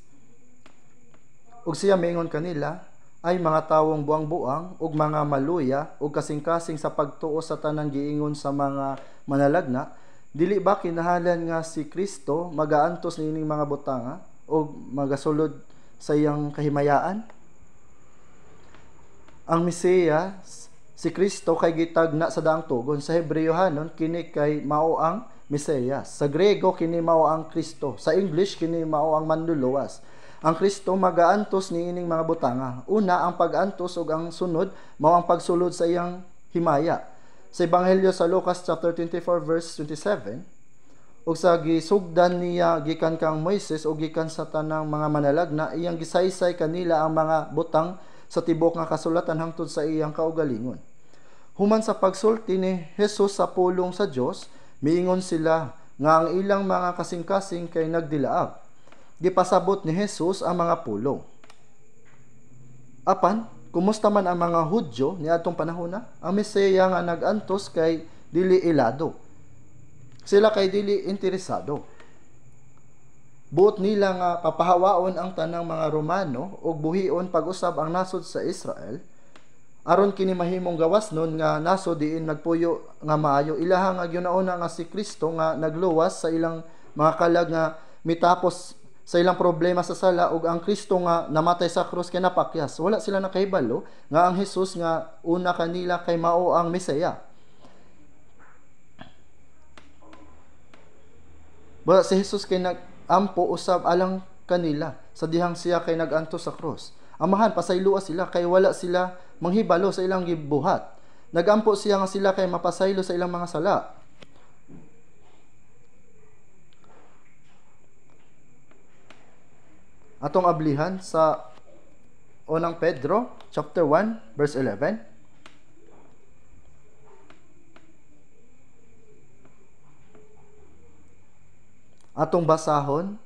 Ug siya miingon kanila, ay mga tawong buang-buang ug mga maluya ug kasing-kasing sa pagtuo sa tanang giingon sa mga manalagna, dili ba kinahanglan nga si Kristo magaantos niining mga butanga ug magasulod sa iyang kahimayaan? Ang Mesiyas si Kristo kay gitagna sa daang tugon. Sa Hebreohanon kini kay mao ang Mesiyas. Sa Grego kini mao ang Kristo. Sa English kini mao ang manluluwas. Ang Kristo magaantos niining mga butanga. Una ang pag-antos ug ang sunod mao ang pagsulod sa iyang himaya. Sa Ebanghelyo sa Lucas chapter 24 verse 27, ug sa gisugdan niya gikan kang Moises ug gikan sa tanang mga manalagna, iyang gisaysay kanila ang mga butang sa tibuok nga kasulatan hangtod sa iyang kaugalingon. Human sa pagsulti ni Jesus sa pulong sa Dios, miingon sila nga ang ilang mga kasing-kasing kay nagdilaab. Gipasabot ni Jesus ang mga pulong. Apan, kumusta man ang mga Hudyo niadtong panahona? Ang Mesaya nga nag-antos kay dili ilado. Sila kay dili interesado. Buot nila nga papahawaon ang tanang mga Romano ug buhion pag-usab ang nasod sa Israel, aron kini mahimong gawas nun nga nasod diin nagpuyo nga maayo. Ilaha nga gyunauna nga si Kristo nga nagluwas sa ilang mga kalag nga mitapos sa ilang problema sa sala, ug ang Kristo nga namatay sa krus kay napakyas. Wala sila nakahibalo nga ang Hesus nga una kanila kay mao ang Mesaya. Ba si Hesus kay nag-ampo usab alang kanila sa dihang siya kay nag-antos sa krus. Amahan, pasayloa sila kay wala sila manghibalo sa ilang gibuhat. Nagampo siya nga sila kay mapasaylo sa ilang mga sala. Atong ablihan sa unang Pedro chapter 1 verse 11. Atong basahon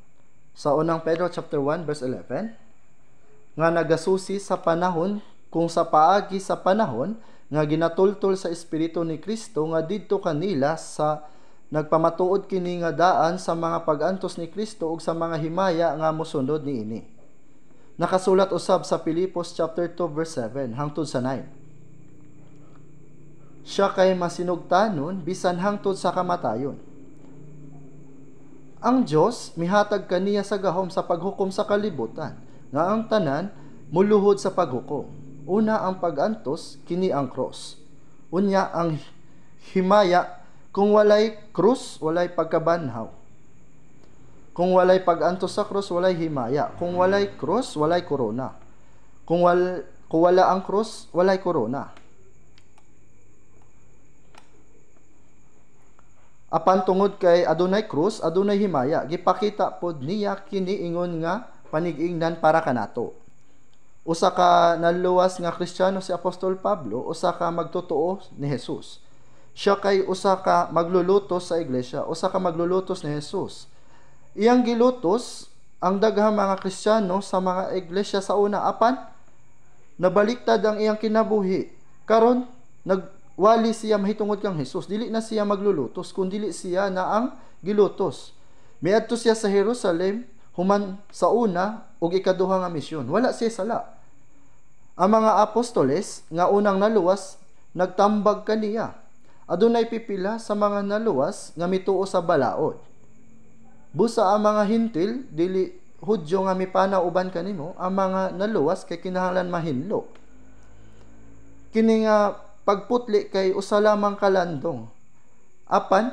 sa unang Pedro chapter 1 verse 11 nga nagasusi sa panahon kung sa paagi sa panahon nga ginatultol sa espiritu ni Kristo nga didto kanila sa nagpamatuod kini nga daan sa mga pag-antos ni Kristo ug sa mga himaya nga mosunod niini. Nakasulat usab sa Filipos chapter 2 verse 7 hangtod sa 9. Siya kay masinugtanon bisan hangtod sa kamatayon. Ang Dios mihatag kaniya sa gahom sa paghukom sa kalibutan, nga ang tanan muluhod sa paghukom. Una ang pag-antos, kini ang cross. Unya ang himaya, kung walay krus, walay pagkabanhaw. Kung walay pag-antos sa krus, walay himaya. Kung walay krus, walay korona. Kung wala ang krus, walay korona. Apan tungod kay adunay krus, adunay himaya, gipakita pod niya kini ingon nga panigingnan para kanato. Usa ka naluwas nga Kristiyano si Apostol Pablo, usa ka magtotoo ni Jesus. Siya kay usa ka maglulutos sa iglesia, usa ka maglulutos ni Jesus. Iyang gilutos ang daghang mga Kristiyano sa mga iglesia sa una, apan nabaliktad ang iyang kinabuhi. Karon nagwali siya mahitungod kang Jesus. Dili na siya maglulutos, kun dili siya na ang gilutos. Miadto siya sa Jerusalem human sa una ug ikaduha nga misyon. Wala siya sala. Ang mga apostoles nga unang naluwas nagtambag kaniya. Adunay pipila sa mga naluwas nga mituo sa balaod. Busa ang mga Hintil, dili Hudyo nga mipanaw uban kanimo, ang mga naluwas kay kinahanglan mahinlo. Kini nga pagputli kay usa lamang kalandong. Apan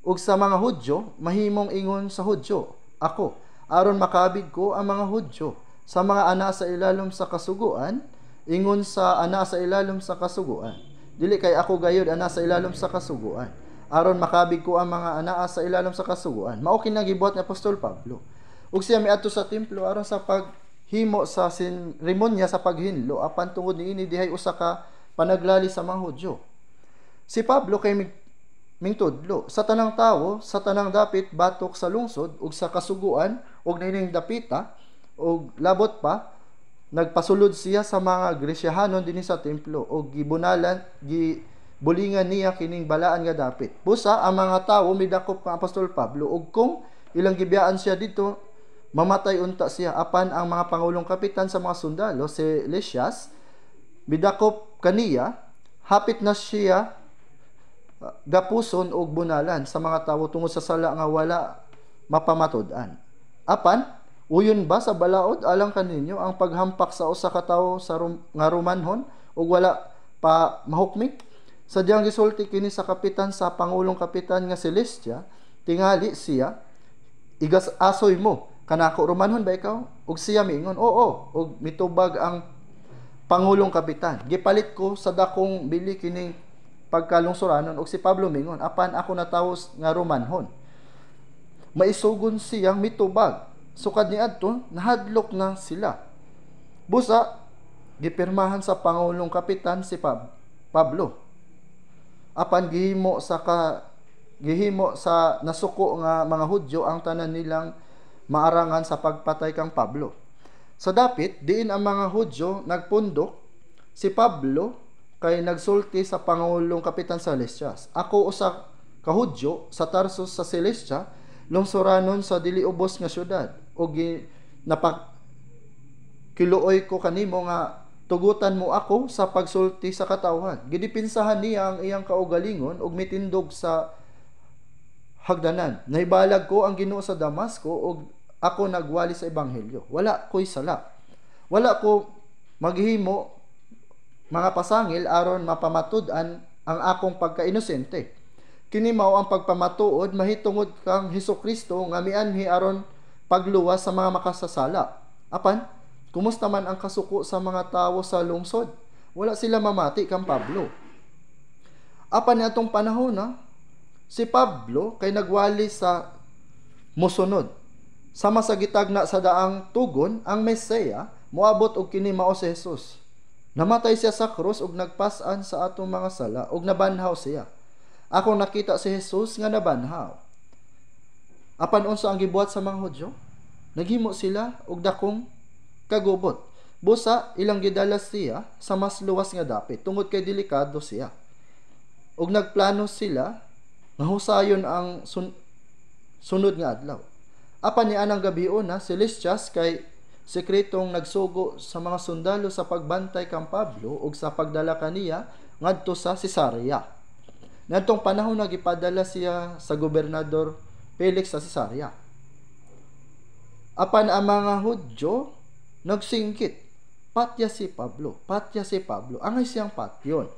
ug sa mga Hudyo mahimong ingon sa Hudyo ako, aron makabig ko ang mga Hudyo. Sa mga ana sa ilalom sa kasuguan, ingon sa ana sa ilalom sa kasuguan. Dili kay ako gayud ana sa ilalom sa kasuguan, aron makabig ko ang mga anaa sa ilalom sa kasuguan. Mao kini gibuhat ni Apostol Pablo. Ug siya miadto sa templo aron sa paghimo sa seremonya sa paghinlo, apan tungod niini dihay usa ka panaglali sa mga Hudyo. Si Pablo kay mingtudlo sa tanang tawo, sa tanang dapit batok sa lungsod ug sa kasuguan ug niining dapita, ug labot pa nagpasulod siya sa mga Gresyahanon dinhi sa templo ug gibunalan gibulingan niya kining balaan nga dapit. Busa ang mga tawo midakop kang Apostol Pablo, ug kung ilang gibiyaan siya didto, mamatay unta siya. Apan ang mga pangulong kapitan sa mga sundalo, si Lysias, midakop kaniya, hapit na siya gapuson og bunalan sa mga tawo tungod sa sala nga wala mapamatud-an. Apan uyon ba sa balaod alang kaninyo ang paghampak sa usa ka tawo sa nga Romanhon ug wala pa mahukmi? Sadyang gisulti kini sa kapitan sa pangulong kapitan nga si Lysia, tingali siya, igas asoy mo, kanako Romanhon ba ikaw? Ug siya miingon, oo. Ug mitubag ang pangulong kapitan, gipalit ko sa dakong bili kining pagkalungsuranon. Ug si Pablo mingon, apan ako natawo nga Romanhon. Maisugon siyang mitubag. Sukad ni adto, nahadlok na sila. Busa gipirmahan sa pangulong kapitan si Pablo. Apan gihimo sa nasuko nga mga Hudyo ang tanan nilang maarangan sa pagpatay kang Pablo. Sa dapit diin ang mga Hudyo nagpundok, si Pablo kay nagsulti sa pangulong kapitan sa Lysias, ako usa ka Hudyo sa Tarsus sa Cilicia, lungsuranon sa dili ubos nga syudad, ug napakiluoy ko kanimo nga tugutan mo ako sa pagsulti sa katawhan. Gidipinsahan niya ang iyang kaugalingon ug mitindog sa hagdanan. Nahibalag ko ang Ginoo sa Damasco ug ako nagwali sa ebanghelyo. Wala ko'y sala. Wala ko maghimo mga pasangil aron mapamatud-an ang akong pagkainosente. Kini mao ang pagpamatuod mahitungod kang Hesukristo nga mianhi aron pagluwas sa mga makasasala. Apan kumusta man ang kasuko sa mga tawo sa lungsod? Wala sila mamati kang Pablo. Apan niadtong panahon na si Pablo kay nagwali sa mosunod. Sama sa gitagna sa daang tugon, ang Mesaya moabot og kini mao si Jesus. Namatay siya sa krus ug nagpas-an sa atong mga sala ug nabanhaw siya. Ako nakita si Jesus nga nabanhaw. Apan unsa ang gibuhat sa mga Hudyo? Naghimo sila og dakong kagubot. Busa ilang gidala siya sa mas luwas nga dapit tungod kay delikado siya. Ug nagplano sila nga husayon ang sunod nga adlaw. Apan ni anang gabi una si Lysias kay sekretong nagsugo sa mga sundalo sa pagbantay kang Pablo ug sa pagdala kaniya ngadto sa Cesarea. Niadtong panahon nagipadala siya sa gobernador Felix sa Cesarea. Apan ang mga Hudyo nagsingkit, patya si Pablo, patya si Pablo, angay siyang patyon.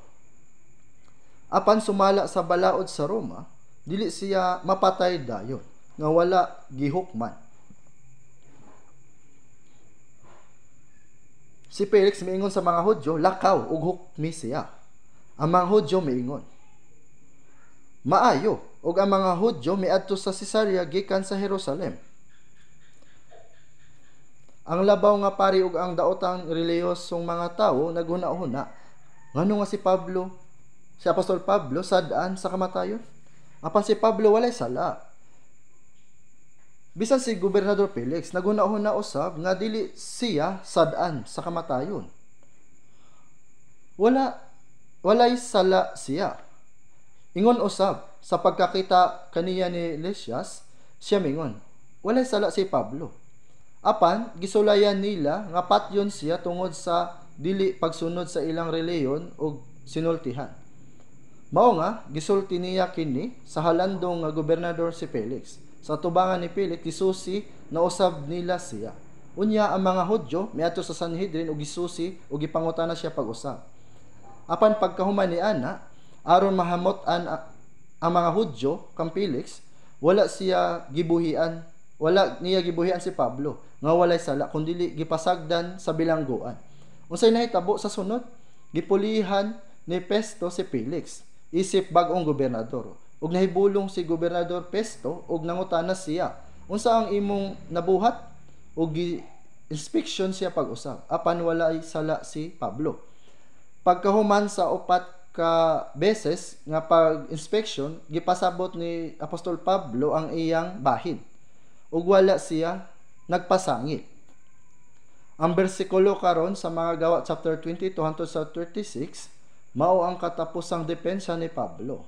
Apan sumala sa balaod sa Roma, dili siya mapatay dayon nga wala gihukman. Si Felix miingon sa mga Hudyo, lakaw ug hukmi siya. Ang mga Hudyo miingon, maayo, ug ang mga Hudyo miadto sa Cesarea gikan sa Jerusalem. Ang labaw nga pari ug ang daotang relihiyosong mga tawo naghuna-huna, ngano nga si Pablo, si Apostol Pablo sad-an sa kamatayon? Apan si Pablo walay sala. Bisan si Gobernador Felix naghuna-huna usab nga dili siya sad-an sa kamatayon. Walay sala siya. Ingon usab sa pagkakita kaniya ni Lysias, siya mingon, walay sala si Pablo. Apan gisulayan nila nga patyon siya tungod sa dili pagsunod sa ilang relihiyon ug sinultihan. Mao nga gisulti niya kini sa halandong nga gobernador si Felix. Sa tubangan ni Felix, gisusi na usab nila siya. Unya ang mga Hudyo miadto sa Sanhedrin ug gisusi ug gipangutana siya pag-usab. Apan pagkahuman ni ana, aron mahamot-an ang mga Hudyo kang Felix, wala siya gibuhian, wala niya gibuhian si Pablo nga walay sala kundi gipasagdan sa bilangguan. Unsay nahitabo sa sunod? Gipulihan ni Festo si Felix isip bag-ong gobernador. Ug nahibulong si Gobernador Festo ug nangutana siya, unsa ang imong nabuhat? Ug gi-inspection siya pag-usab. Apan walay sala si Pablo. Pagkahuman sa 4 ka beses nga pag-inspection, gipasabot ni Apostol Pablo ang iyang bahin. Ug wala siya nagpasangil. Ang bersikulo karon sa mga Gawa chapter 22 hangtod sa 36 mao ang katapusang depensa ni Pablo.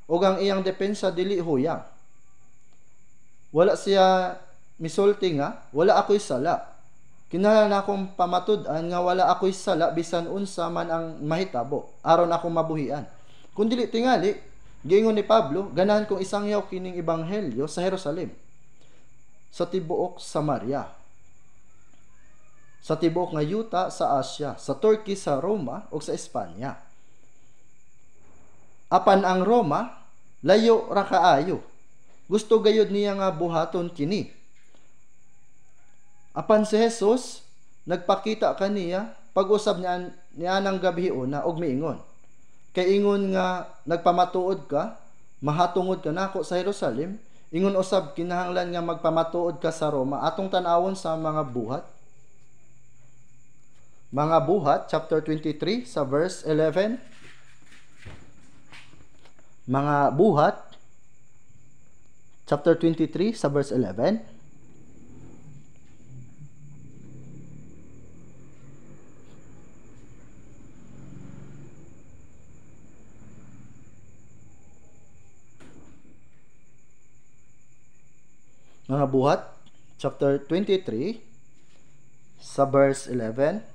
Ug ang iyang depensa dili huyang. Wala siya misulti nga wala ako'y sala. Kinahanglan akong pamatud-an nga wala ako'y sala bisan unsa man ang mahitabo aron akong mabuhian. Kun dili tingali, giingon ni Pablo, ganahan kong isangyaw kining ebanghelyo sa Jerusalem, sa tibuok Samaria, sa tibuok nga yuta sa Asia, sa Turkey, sa Roma ug sa Espanya. Apan ang Roma layo ra kaayo. Gusto gayud niya nga buhaton kini. Apan si Jesus nagpakita kaniya pag-usab niya nang gabi una og miingon. Kay ingon nga nagpamatuod ka, mahatungod ka nako sa Jerusalem, ingon usab kinahanglan nga magpamatuod ka sa Roma. Atong tan-awon sa mga buhat. Mga Buhat chapter 23 sa verse 11. Mga Buhat chapter 23 sa verse 11. Mga Buhat chapter 23 sa verse 11.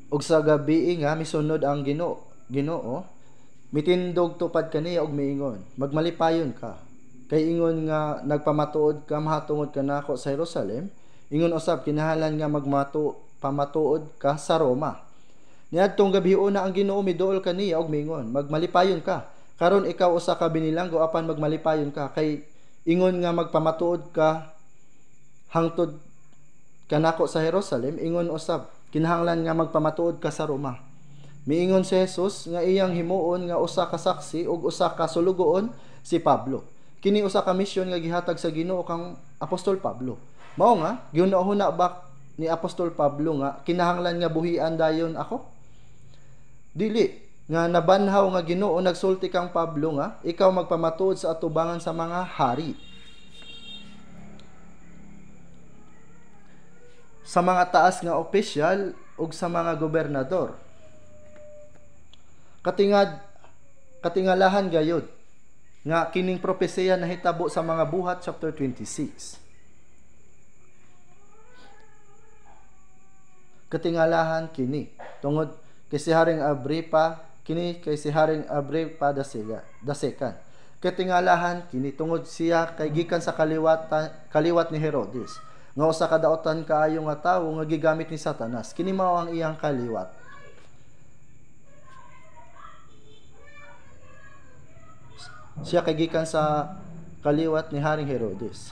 Ug sa gabii nga misunod ang Ginoo, mitindog tupad kaniya og miingon, magmalipayon ka. Kay ingon nga nagpamatuod ka, mahatungod ka nako sa Jerusalem, ingon usab kinahanglan nga magpamatuod ka sa Roma. Niadtong gabiuna ang Ginoo miduol kaniya og miingon, magmalipayon ka. Karon ikaw usa ka binilanggo apan magmalipayon ka kay ingon nga magpamatuod ka hangtod kanako sa Jerusalem, ingon usab kinahanglan nga magpamatuod ka sa Roma. Miingon si Jesus nga iyang himuon nga usa ka saksi ug usa ka sulugoon si Pablo. Kini usa ka misyon nga gihatag sa Ginoo kang Apostol Pablo. Mao nga gihuna-huna ba ni Apostol Pablo nga kinahanglan nga buhian dayon ako? Dili nga nabanhaw nga Ginoo nagsulti kang Pablo nga ikaw magpamatuod sa atubangan sa mga hari. Sa mga taas nga opisyal ug sa mga gobernador. Katingalahan gayud nga kining propesiya nahitabo sa mga Buhat chapter 26. Katingalahan kini tungod kay si Haring Agripa, kini kay si Haring Agripa the second. Katingalahan kini tungod siya kay gikan sa kaliwat ni Herodes, nga usa ka daotan kaayo nga tawo nga gigamit ni Satanas. Kini mao ang iyang kaliwat. Siya kay gikan sa kaliwat ni Haring Herodes.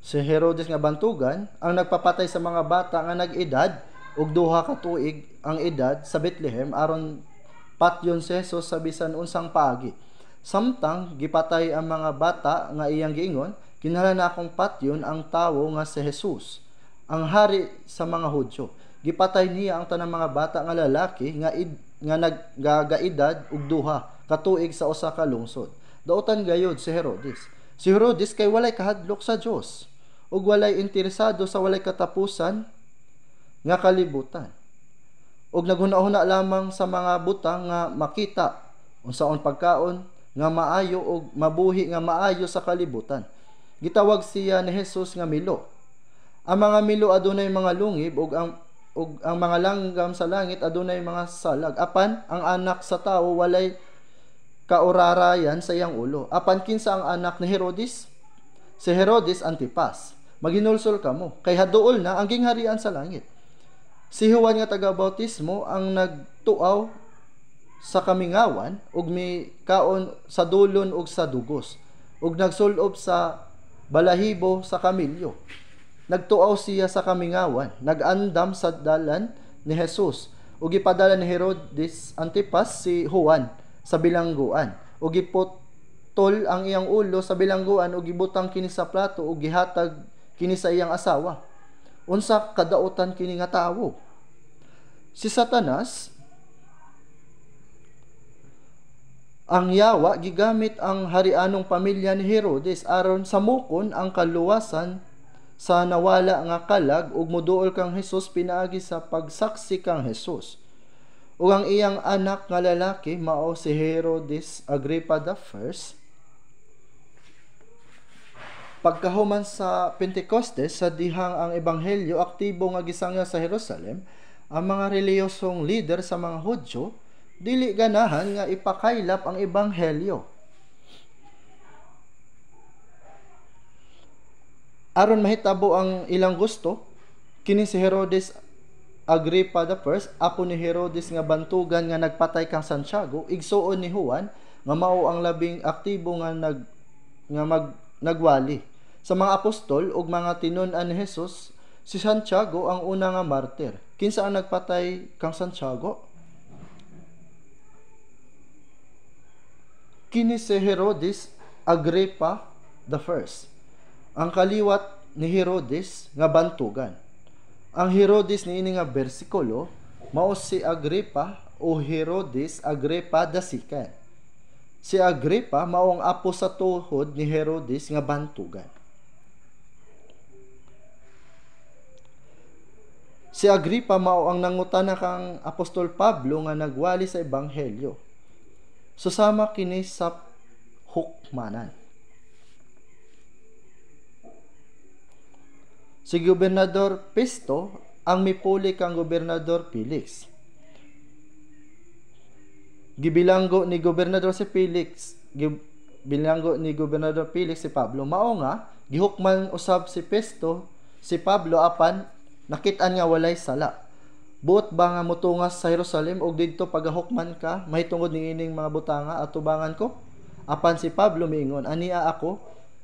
Si Herodes nga bantugan ang nagpapatay sa mga bata nga nag-edad og 2 ka tuig ang edad sa Bethlehem aron patyon si Jesus sa bisan unsang paagi. Samtang gipatay ang mga bata nga iyang giingon, kinahanglan na akong patyon ang tawo nga si Jesus, ang hari sa mga Hudyo. Gipatay niya ang tanang mga bata nga lalaki nga nagagaedad og 2 ka tuig sa usa ka lungsod. Dautan gayud si Herodes. Si Herodes kay walay kahadlok sa Dios ug walay interesado sa walay katapusan nga kalibutan. Ug naghuna-huna lamang sa mga butang nga makita, unsaon pagkaon nga maayo ug mabuhi nga maayo sa kalibutan. Gitawag siya ni Jesus nga milo. Ang mga milo adunay mga lungib ug ang mga langgam sa langit adunay mga salag. Apan ang anak sa tawo walay kaurarayan sa iyang ulo. Apan kinsa ang anak ni Herodes? Si Herodes Antipas. Maghinulsol kamo kay haduol na ang gingharian sa langit. Si Juan nga taga-bautismo ang nagtuaw sa kamingawan ug mikaon sa dulon ug sa dugos ug nagsulob sa balahibo sa kamilyo. Nagtuaw siya sa kamingawan, nag-andam sa dalan ni Jesus ug gipadala ni Herodes Antipas si Juan sa bilangguan ug giputol ang iyang ulo sa bilangguan ug gibutang kini sa plato ug gihatag kini sa iyang asawa. Unsa kadautan kini nga tawo? Si Satanas ang yawa gigamit ang harianong pamilya ni Herodes aron samukon ang kaluwasan sa nawala nga kalag ug moduol kang Hesus pinaagi sa pagsaksi kang Hesus. Ug ang iyang anak nga lalaki mao si Herodes Agrippa the First. Pagkahuman sa Pentecostes, sa dihang ang ebanghelyo aktibo nga gisangya sa Jerusalem, ang mga reliyosong leader sa mga Hudyo dili ganahan nga ipakaylap ang ebanghelyo. Aron mahitabo ang ilang gusto, kini si Herodes Agrippa the First, apo ni Herodes nga bantugan nga nagpatay kang Santiago, igsuon ni Juan nga mao ang labing aktibo nga nagwali sa mga apostol ug mga tinun-an ni Jesus. Si Santiago ang una nga martir. Kinsa ang nagpatay kang Santiago? Kini si Herodes Agrippa the First, ang kaliwat ni Herodes nga bantugan. Ang Herodes niini nga bersikulo mao si Agrippa o Herodes Agrippa the Second. Si Agrippa mao ang apo sa tuhod ni Herodes nga bantugan. Si Agrippa mao ang nangutana kang Apostol Pablo nga nagwali sa ebanghelyo. Susama kini sa hukmanan. Si Gobernador Festo ang mipuli kang Gobernador Felix. Gibilanggo ni Gobernador si Felix, gibilanggo ni Gobernador Felix si Pablo. Mao nga gihukman usab si Festo si Pablo apan nakit-an nga walay sala. Buot ba nga motungas sa Jerusalem og didto pagahukman ka mahitungod niining mga butanga atubangan ko? Apan si Pablo miingon, ania ako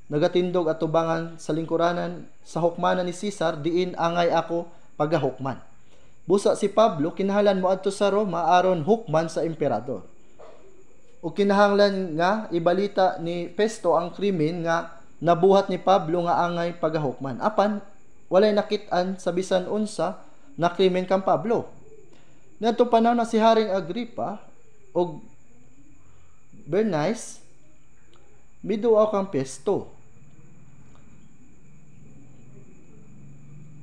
nagatindog atubangan sa lingkuranan sa hukmanan ni Cesar, diin angay ako pagahukman. Busa si Pablo kinahanglan moadto sa Roma aron hukman sa emperador. O kinahanglan nga ibalita ni Festo ang krimen nga nabuhat ni Pablo nga angay pagahukman. Apan walay nakit-an sa bisan unsa na krimen kang Pablo. Niadtong panahon na si Haring Agripa og Bernice miduaw kang Festo.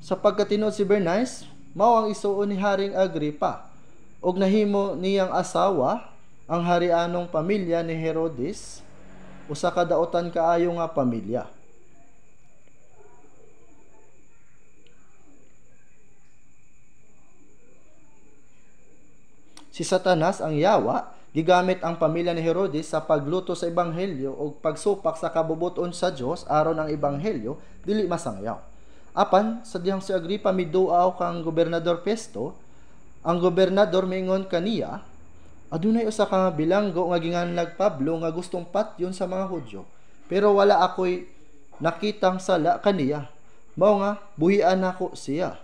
Sa pagkatinuod si Bernice, mao ang isuon ni Haring Agripa ug nahimo niyang asawa ang harianong pamilya ni Herodes, usa ka daotan kaayo nga pamilya. Si Satanas ang yawa, gigamit ang pamilya ni Herodes sa pagluto sa ebanghelyo ug pagsupak sa kabubut-on sa Dios aron ang ebanghelyo dili masangyaw. Apan sa dihang si Agripa miduaw kang gobernador Festo, ang gobernador miingon kaniya, adunay usa ka bilanggo nga ginganlag Pablo nga gustong patyon sa mga Hudyo, pero wala ako'y nakitang sala kaniya. Mao nga buhian nako siya.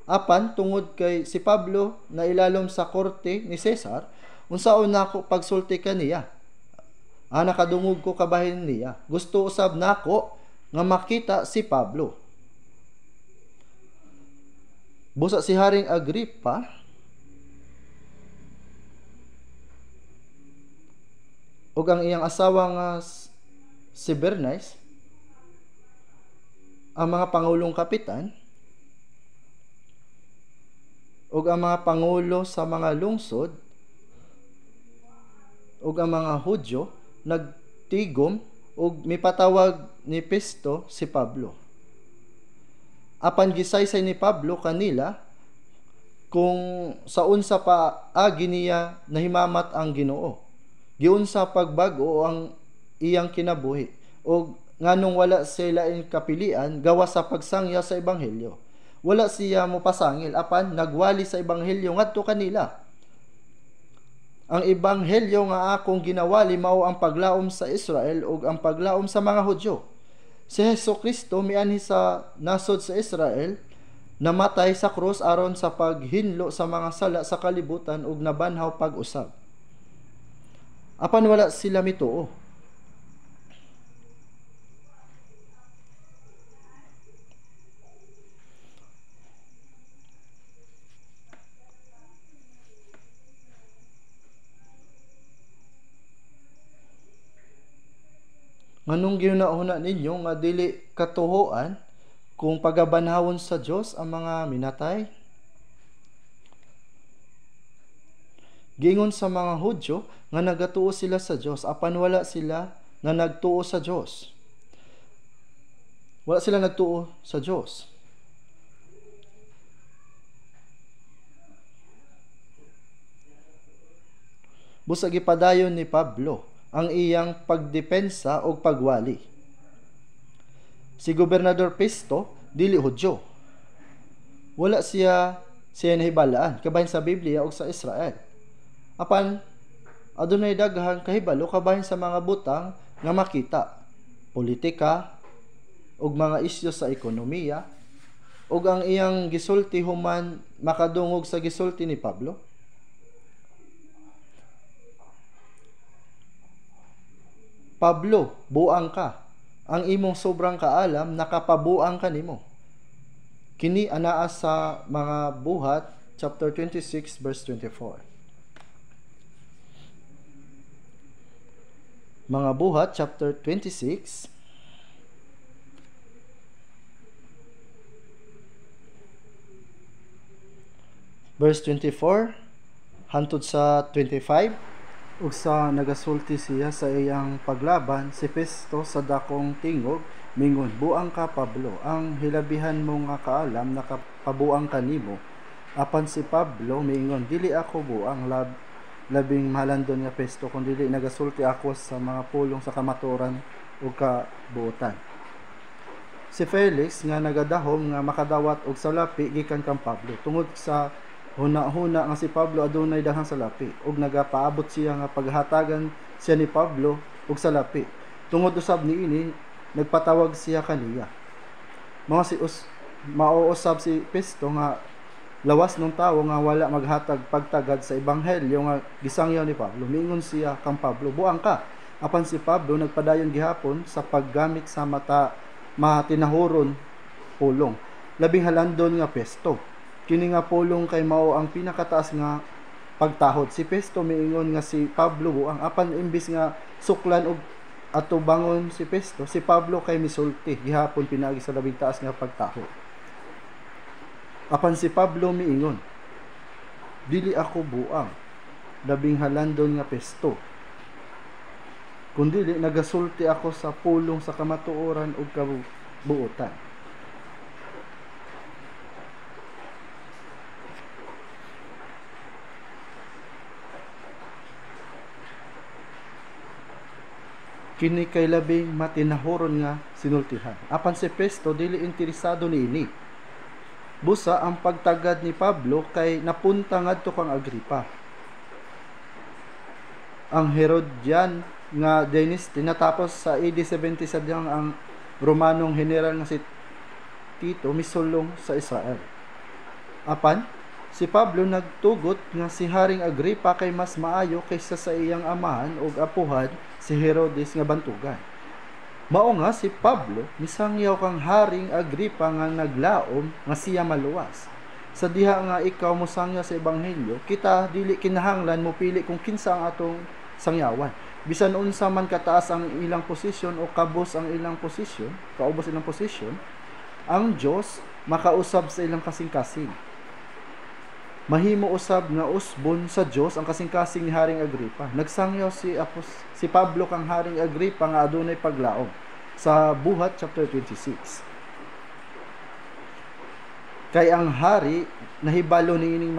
Apan tungod kay si Pablo nailalom sa korte ni Cesar, unsaon nako pagsulti kaniya? Nakadungog ko kabahin niya. Gusto usab nako nga makita si Pablo. Busa si Haring Agripa ug ang iyang asawa nga si Bernice, ang mga pangulong kapitan ug ang mga pangulo sa mga lungsod ug ang mga Hudyo nagtigom ug mipatawag ni Festo si Pablo. Apan gisaysay ni Pablo kanila kung sa unsa pa agi niya nahimamat ang Ginoo, giunsa pagbag-o ang iyang kinabuhi ug nganong wala siya laing kapilian gawas sa pagsangya sa ebanghelyo. Wala siya mopasangil apan nagwali sa ebanghelyo ngadto kanila. Ang ebanghelyo nga akong ginawali mao ang paglaom sa Israel ug ang paglaom sa mga Hudyo. Si Jesu Kristo mianhi sa nasod sa Israel, namatay sa krus aron sa paghinlo sa mga sala sa kalibutan ug nabanhaw pag-usab. Apan wala sila mituo. Nganong gihuna-huna ninyo nga dili katuhoan kung pagabanhawon sa Dios ang mga minatay? Giingon sa mga Hudyo nga nagatuo sila sa Dios, apan wala sila nga nagtuo sa Dios. Wala sila nagtuo sa Dios. Busa gipadayon ni Pablo ang iyang pagdepensa og pagwali. Si Gobernador Festo dili Hudyo. Wala siya nahibalaan kabahin sa Biblia og sa Israel. Apan adunay daghang kahibalo kabahin sa mga butang nga makita, politika ug mga isyu sa ekonomiya, ug ang iyang gisulti human makadungog sa gisulti ni Pablo. Pablo, buang ka. Ang imong sobrang kaalam nakapabuang kanimo. Kini anaa sa mga Buhat chapter 26 verse 24. Mga Buhat chapter 26 verse 24 hantod sa 25. Ug sa nagasulti siya sa iyang paglaban, si Festo sa dakong tingog mingon, buang ka Pablo, ang hilabihan mo nga kaalam nakapabuang kanimo. Apan si Pablo miingon, dili ako buang, labing mahalandon nga Festo, kun dili nagasulti ako sa mga pulong sa kamatuoran ug kabuotan. Si Felix nga nagadahom nga makadawat og salapi gikan kang Pablo, tungod sa huna-huna nga si Pablo adunay daghang salapi, ug nagapaabot siya nga paghatagan siya ni Pablo og salapi. Tungod usab niini, nagpatawag siya kaniya. Mauusab si Festo nga lawas nung tawo nga wala maghatag pagtagad sa ebanghelyo nga gisangyaw ni Pablo. Miingon siya kang Pablo, buang ka. Apan si Pablo nagpadayon gihapon sa paggamit sa mata matinahuron pulong. Labing halandon nga Festo, kini nga pulong kay mao ang pinakataas nga pagtahod. Si Festo miingon nga si Pablo buang, apan imbis nga suklan og atubangon si Festo, si Pablo kay misulti gihapon pinaagi sa labing taas nga pagtahod. Apan si Pablo miingon, dili ako buang, labing halandon nga Festo, kundili nagasulti ako sa pulong sa kamatuoran ug kabuotan. Kini kay labing matinahuron nga sinultihan. Apan si Festo dili interesado niini. Busa ang pagtagad ni Pablo kay napunta ngadto kang Agripa. Ang Herodian nga dynasty natapos sa AD 70 sa diyang ang Romanong general nga si Tito misulong sa Israel. Apan si Pablo nagtugot nga si Haring Agripa kay mas maayo kaysa sa iyang amahan ug apuhan si Herodes nga bantugan. Mao nga si Pablo misangyaw kang Haring Agripa nga naglaom nga siya maluwas. Sa diha nga ikaw mosangyaw sa ebanghelyo, kita dili kinahanglan mopili kung kinsa ang atong sangyawan. Bisan unsa man kataas ang ilang posisyon o kabos ang ilang posisyon, kaubos ilang posisyon, ang Dios makausab sa ilang kasing-kasing. Mahimo usab nga usbon sa Dios ang kasing-kasing ni Haring Agripa. Nagsangyaw si Pablo kang Haring Agripa nga adunay paglaom sa Buhat chapter 26. Kay ang hari nahibalo niining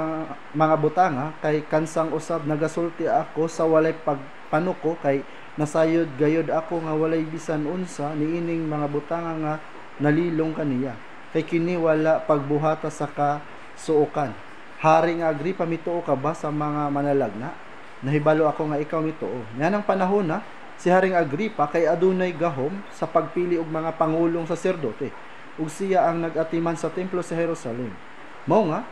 mga butanga, kay kansang usab nagasulti ako sa walay pagpanuko, kay nasayod gayod ako nga walay bisan unsa niining mga butanga nga nalilong kaniya. Kay kini wala pagbuhata sa kasuokan. Haring Agripa, mituo ka ba sa mga manalagna? Nahibalo ako nga ikaw mituo. Yan ang panahon na si Haring Agripa kay adunay gahom sa pagpili og mga pangulong saserdote, ug siya ang nag-atiman sa templo sa Jerusalem. Mao nga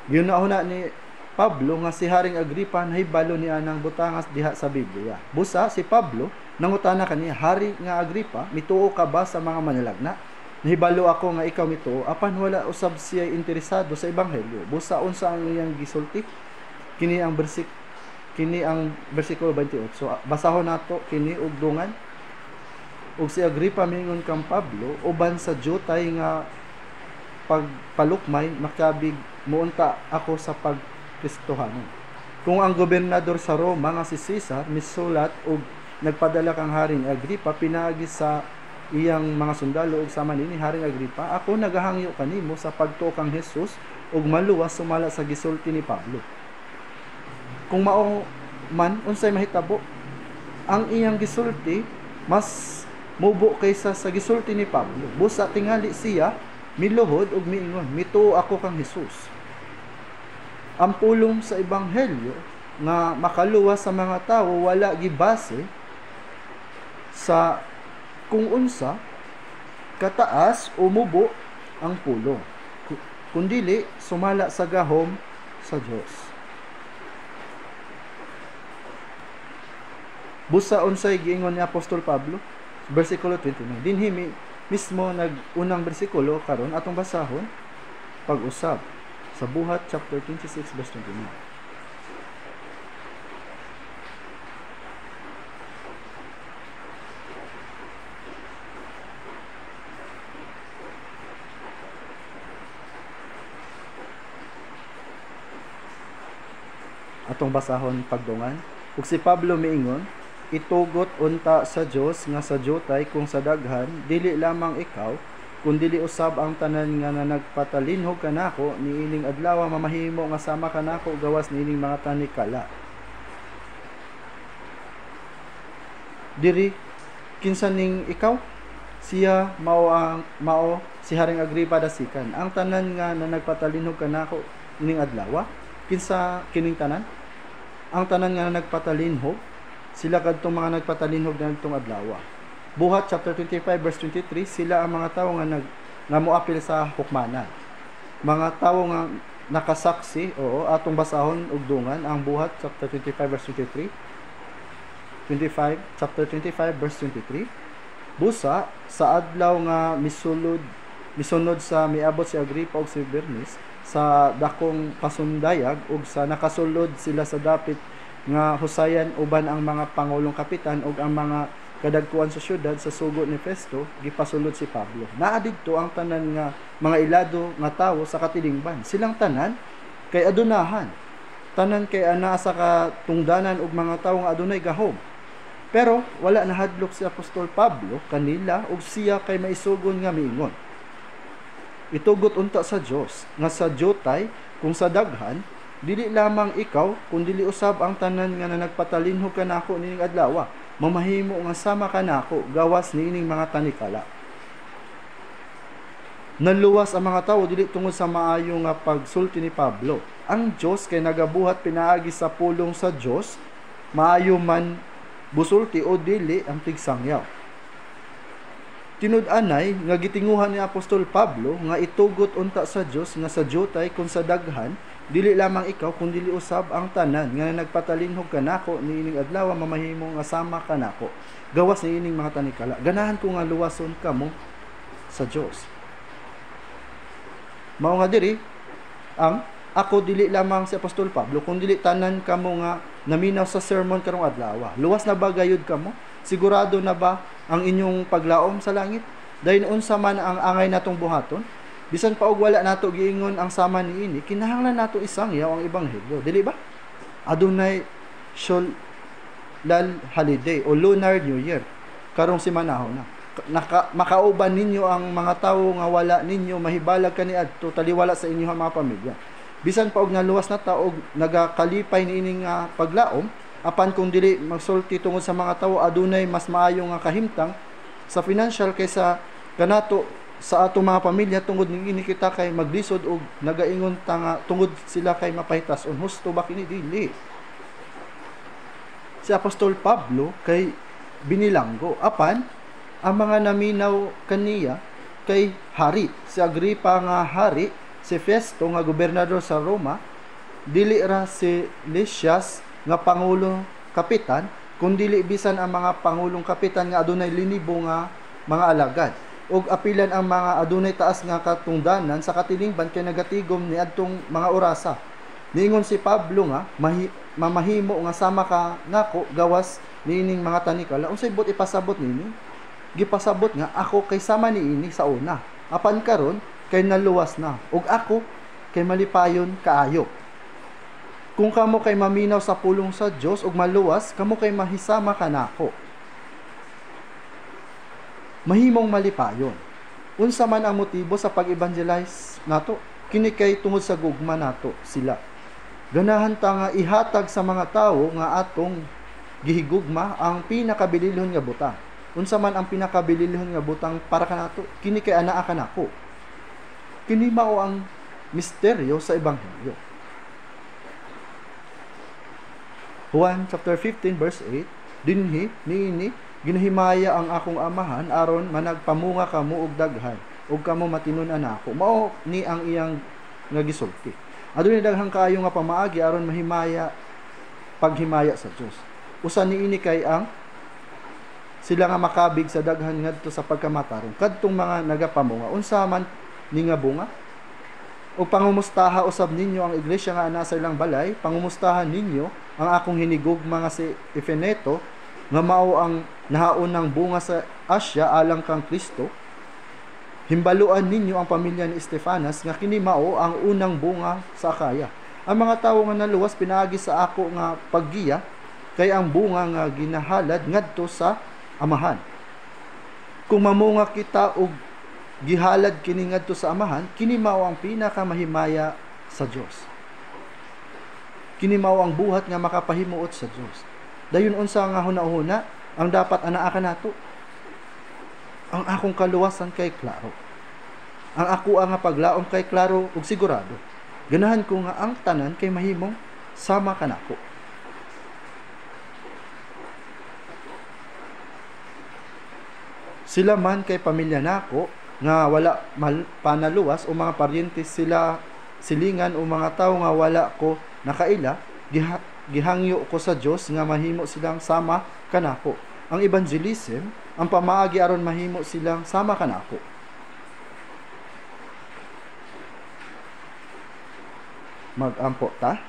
giunahuna ni Pablo nga si Haring Agripa nahibalo niya ng butangas diha sa Biblia. Busa si Pablo nangutana kaniya, Hari nga Agripa, mituo ka ba sa mga manalagna? Nahibalo ako nga ikaw mituo. Apan wala usab siya interesado sa ebanghelyo. Busa unsa ang iyang gisulti? Kini ang bersikulo 28. So basahon nato kini og dungan. Ug si Agripa mingon kang Pablo, uban sa jutay nga pagpalukmay makabig muunta ako sa pagkristohanon. Kung ang gobernador sa Roma nga si Cesar misulat og nagpadala kang Haring Agripa pinaagi sa iyang mga sundalo ug sama nini, Haring Agripa, ako nagahangyo kanimo sa pagtuo kang Jesus ug maluwas sumala sa gisulti ni Pablo. Kung mao man unsay mahitabo, ang iyang gisulti mas mubo kaysa sa gisulti ni Pablo. Busa tingali siya miluhod ug miingon, mituo ako kang Jesus. Ang pulong sa ebanghelyo nga makaluwas sa mga tawo wala gibase sa kung unsa kataas o mubo ang pulong, kundili sumala sa gahom sa Dios. Busa unsay giingon ni Apostol Pablo, bersikulo 29. Dinhi mismo nag-unang bersikulo karon atong basahon pag-usab sa Buhat chapter 26 verse 29. Atong basahon pagdungan. Ug si Pablo miingon, itugot unta sa Dios nga sa jutay kung sa daghan, dili lamang ikaw, kundili usab ang tanan nga nagpatalinhog kanako niining adlaw mamahimo nga sama kanako gawas niining mga tanikala. Diri kinsa ning ikaw? Siya mao si Haring Agripa dasikan. Ang tanan nga nagpatalinhog kanako ining adlaw, kinsa kining tanan? Ang tanan nga nagpatalinhog, sila kadtong mga nagpatalinhog ngadtong adlaw. Buhat chapter 25 verse 23, sila ang mga tawo nga moapil sa hukmanan. Mga tawo nga nakasaksi, oo, atong basahon og dungan ang Buhat chapter 25 verse 23. 25 chapter 25 verse 23. Busa sa adlaw nga misunod sa miabot si Agripa ug si Bernice, sa dakong pasundayag ug sa nakasulod sila sa dapit nga husayan uban ang mga pangulong kapitan ug ang mga kadagkuan sa syudad sa sugo ni Festo, gipasulod si Pablo. Naa didto ang tanan nga mga ilado nga tawo sa katilingban. Silang tanan kay adunahan. Tanan kay anaa sa katungdanan ug mga tawo nga adunay gahom. Pero wala nahadlok si Apostol Pablo kanila ug siya kay maisugon nga miingon. Itugot unta sa Dios nga sa dyutay kung sa daghan, dili lamang ikaw kundili usab ang tanan nga nagpatalinhog kanako nining adlaw, mamahimo nga sama kanako gawas niining mga tanikala. Naluwas ang mga tawo dili tungod sa maayo nga pagsulti ni Pablo. Ang Dios kay nagabuhat pinaagi sa pulong sa Dios, maayo man busulti o dili ang tigsangyaw. Tinud-anay nga gitinguhan ni Apostol Pablo nga itugot unta sa Dios nga sa dyutay kung sa daghan, dili lamang ikaw kundili usab ang tanan nga nagpatalinhog kanako niining adlaw, mamahimo nga sama kanako gawas niining mga tanikala. Ganahan ko nga luwason kamo sa Dios. Mao nga diri ang ako dili lamang si Apostol Pablo kundili tanan kamo nga naminaw sa sermon karong adlaw. Luwas na ba gayud kamo? Sigurado na ba ang inyong paglaom sa langit? Dayon unsa man ang angay natong buhaton, bisan pa og wala nato giingon ang sama niini, kinahanglan nato isangyaw ang ebanghelyo, dili ba? Adunay Sholal holiday o Lunar New Year karong simanahon na. Makauban ninyo ang mga tawo nga wala ninyo mahibalag kaniadto taliwala sa inyong mga pamilya. Bisan pa og naluwas na ta og nagakalipay niini nga paglaom, apan kung dili magsulti tungod sa mga tawo, adunay mas maayo nga kahimtang sa financial kaysa kanato sa atong mga pamilya tungod niini kita kay maglisod og nagaingon ta nga tungod sila kay mapahitas-on. Husto ba kini? Dili. Si Apostol Pablo kay binilanggo, apan ang mga naminaw kaniya kay hari. Si Agripa nga hari, si Festo nga gobernador sa Roma, dili ra si Lysias nga pangulo kapitan, kundili bisan ang mga pangulong kapitan nga adunay linibo nga mga alagad ug apilan ang mga adunay taas nga katungdanan sa katilingban kay nagatigom niadtong mga orasa. Niingon si Pablo nga mamahimo nga sama ka nako gawas niining mga tanikala. Unsay buot ipasabot niini? Gipasabot nga ako kay sama niini sa una, apan karon kay naluwas na ug ako kay malipayon kaayo. Kung kamo kay maminaw sa pulong sa Dios ug maluwas, kamo kay mahisama kanako. Mahimong malipayon. Unsa man ang motibo sa pag-evangelize nato, kini kay tungod sa gugma nato sila. Ganahan ta nga ihatag sa mga tawo nga atong gihigugma ang pinakabililhon nga butang. Unsa man ang pinakabililhon nga butang para kanato, kini kay anaa kanako. Kini mao ang misteryo sa ebanghelyo. Juan chapter 15 verse 8, dinhi niini ginahimaya ang akong amahan aron managpamunga kamo og daghan ug kamo matinun-an nako. Mao ni ang iyang nga gisulti. Adunay daghang kaayo nga pamaagi aron mahimaya paghimaya sa Dios. Usa niini kay ang sila nga makabig sa daghan ngadto sa pagkamatarong kadtong mga nagapamunga. Unsa man ni nga bunga? O pangumustaha usab ninyo ang iglesia nga ana sa ilang balay, pangumustahan ninyo ang akong hinigugma nga si Efeneto nga mao ang nahaunang bunga sa Asya alang kang Kristo. Himbaluan ninyo ang pamilya ni Estefanas nga kini mao ang unang bunga sa Akaya. Ang mga tawo nga naluwas pinaagi sa ako nga paggiya kay ang bunga nga ginahalad ngadto sa Amahan. Kung mamunga kita og gihalad kini ngadto sa Amahan, kini mao ang pinakamahimaya sa Dios. Kini mao ang buhat nga makapahimuot sa Dios. Dayon unsa nga hunahuna ang dapat anaa kanato? Ang akong kaluwasan kay klaro. Ang ako nga paglaom kay klaro ug sigurado. Ganahan ko nga ang tanan kay mahimong sama kanako. Sila man kay pamilya nako nga wala panaluwas o mga paryente sila silingan o mga tawo nga wala ko nakaila, gihangyo ko sa Dios nga mahimo silang sama kanako. Ang evangelism ang pamaagi aron mahimo silang sama kanako. Mag-ampo ta.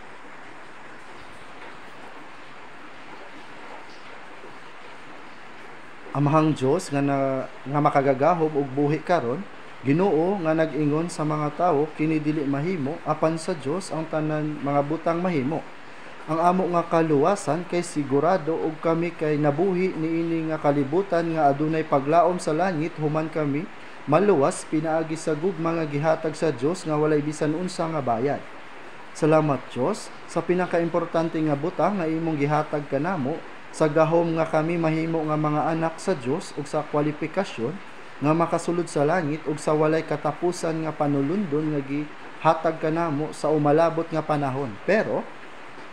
Amahang Dios nga nga makagagahom og buhi karon, Ginoo nga nag-ingon sa mga tawo kini dili mahimo, apan sa Dios ang tanan mga butang mahimo. Ang amo nga kaluwasan kay sigurado og kami kay nabuhi niini nga kalibutan nga adunay paglaom sa langit human kami maluwas pinaagi sa gugma nga gihatag sa Dios nga walay bisan unsa nga bayad. Salamat Dios sa pinakaimportante nga butang nga imong gihatag kanamo sa gahom nga kami mahimo nga mga anak sa Dios ug sa kwalifikasyon nga makasulod sa langit ug sa walay katapusan nga panulundon nga gihatag kanamo sa umalabot nga panahon. Pero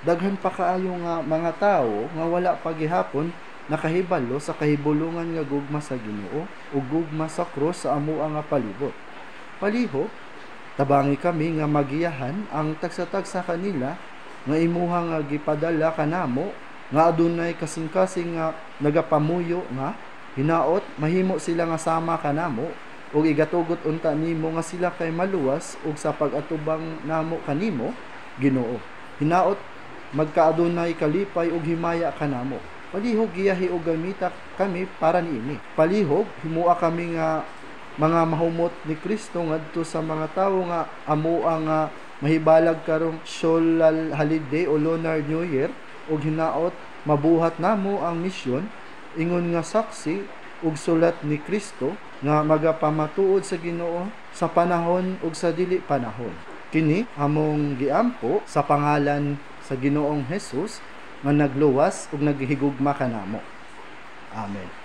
daghan pa kaayo nga mga tawo nga wala pa gihapon nakahibalo sa kahibulungan nga gugma sa Ginoo ug gugma sa krus sa amoa nga palibot. Palihog, tabangi kami nga magiyahan ang tagsa-tagsa kanila nga imuha nga gipadala kanamo nga adunay kasing-kasing nga nagapamuyo nga hinaot mahimo sila nga sama kanamo ug igatugot unta nimo nga sila kay maluwas ug sa pag-atubang namo kanimo, Ginoo. Hinaot magkaadunay kalipay ug himaya kanamo. Palihog giyahi og gamita kami para niini. Palihog himua kami nga mga mahumot ni Kristo ngadto sa mga tawo nga amoa nga mahibalag karong Solal Holiday o Lunar New Year ug hinaot mabuhat namo ang misyon ingon nga saksi ug sulat ni Kristo nga magapamatuod sa Ginoo sa panahon ug sa dili panahon. Kini among giampo sa pangalan sa Ginoong Hesus nga nagluwas ug naghigugma kanamo. Amen.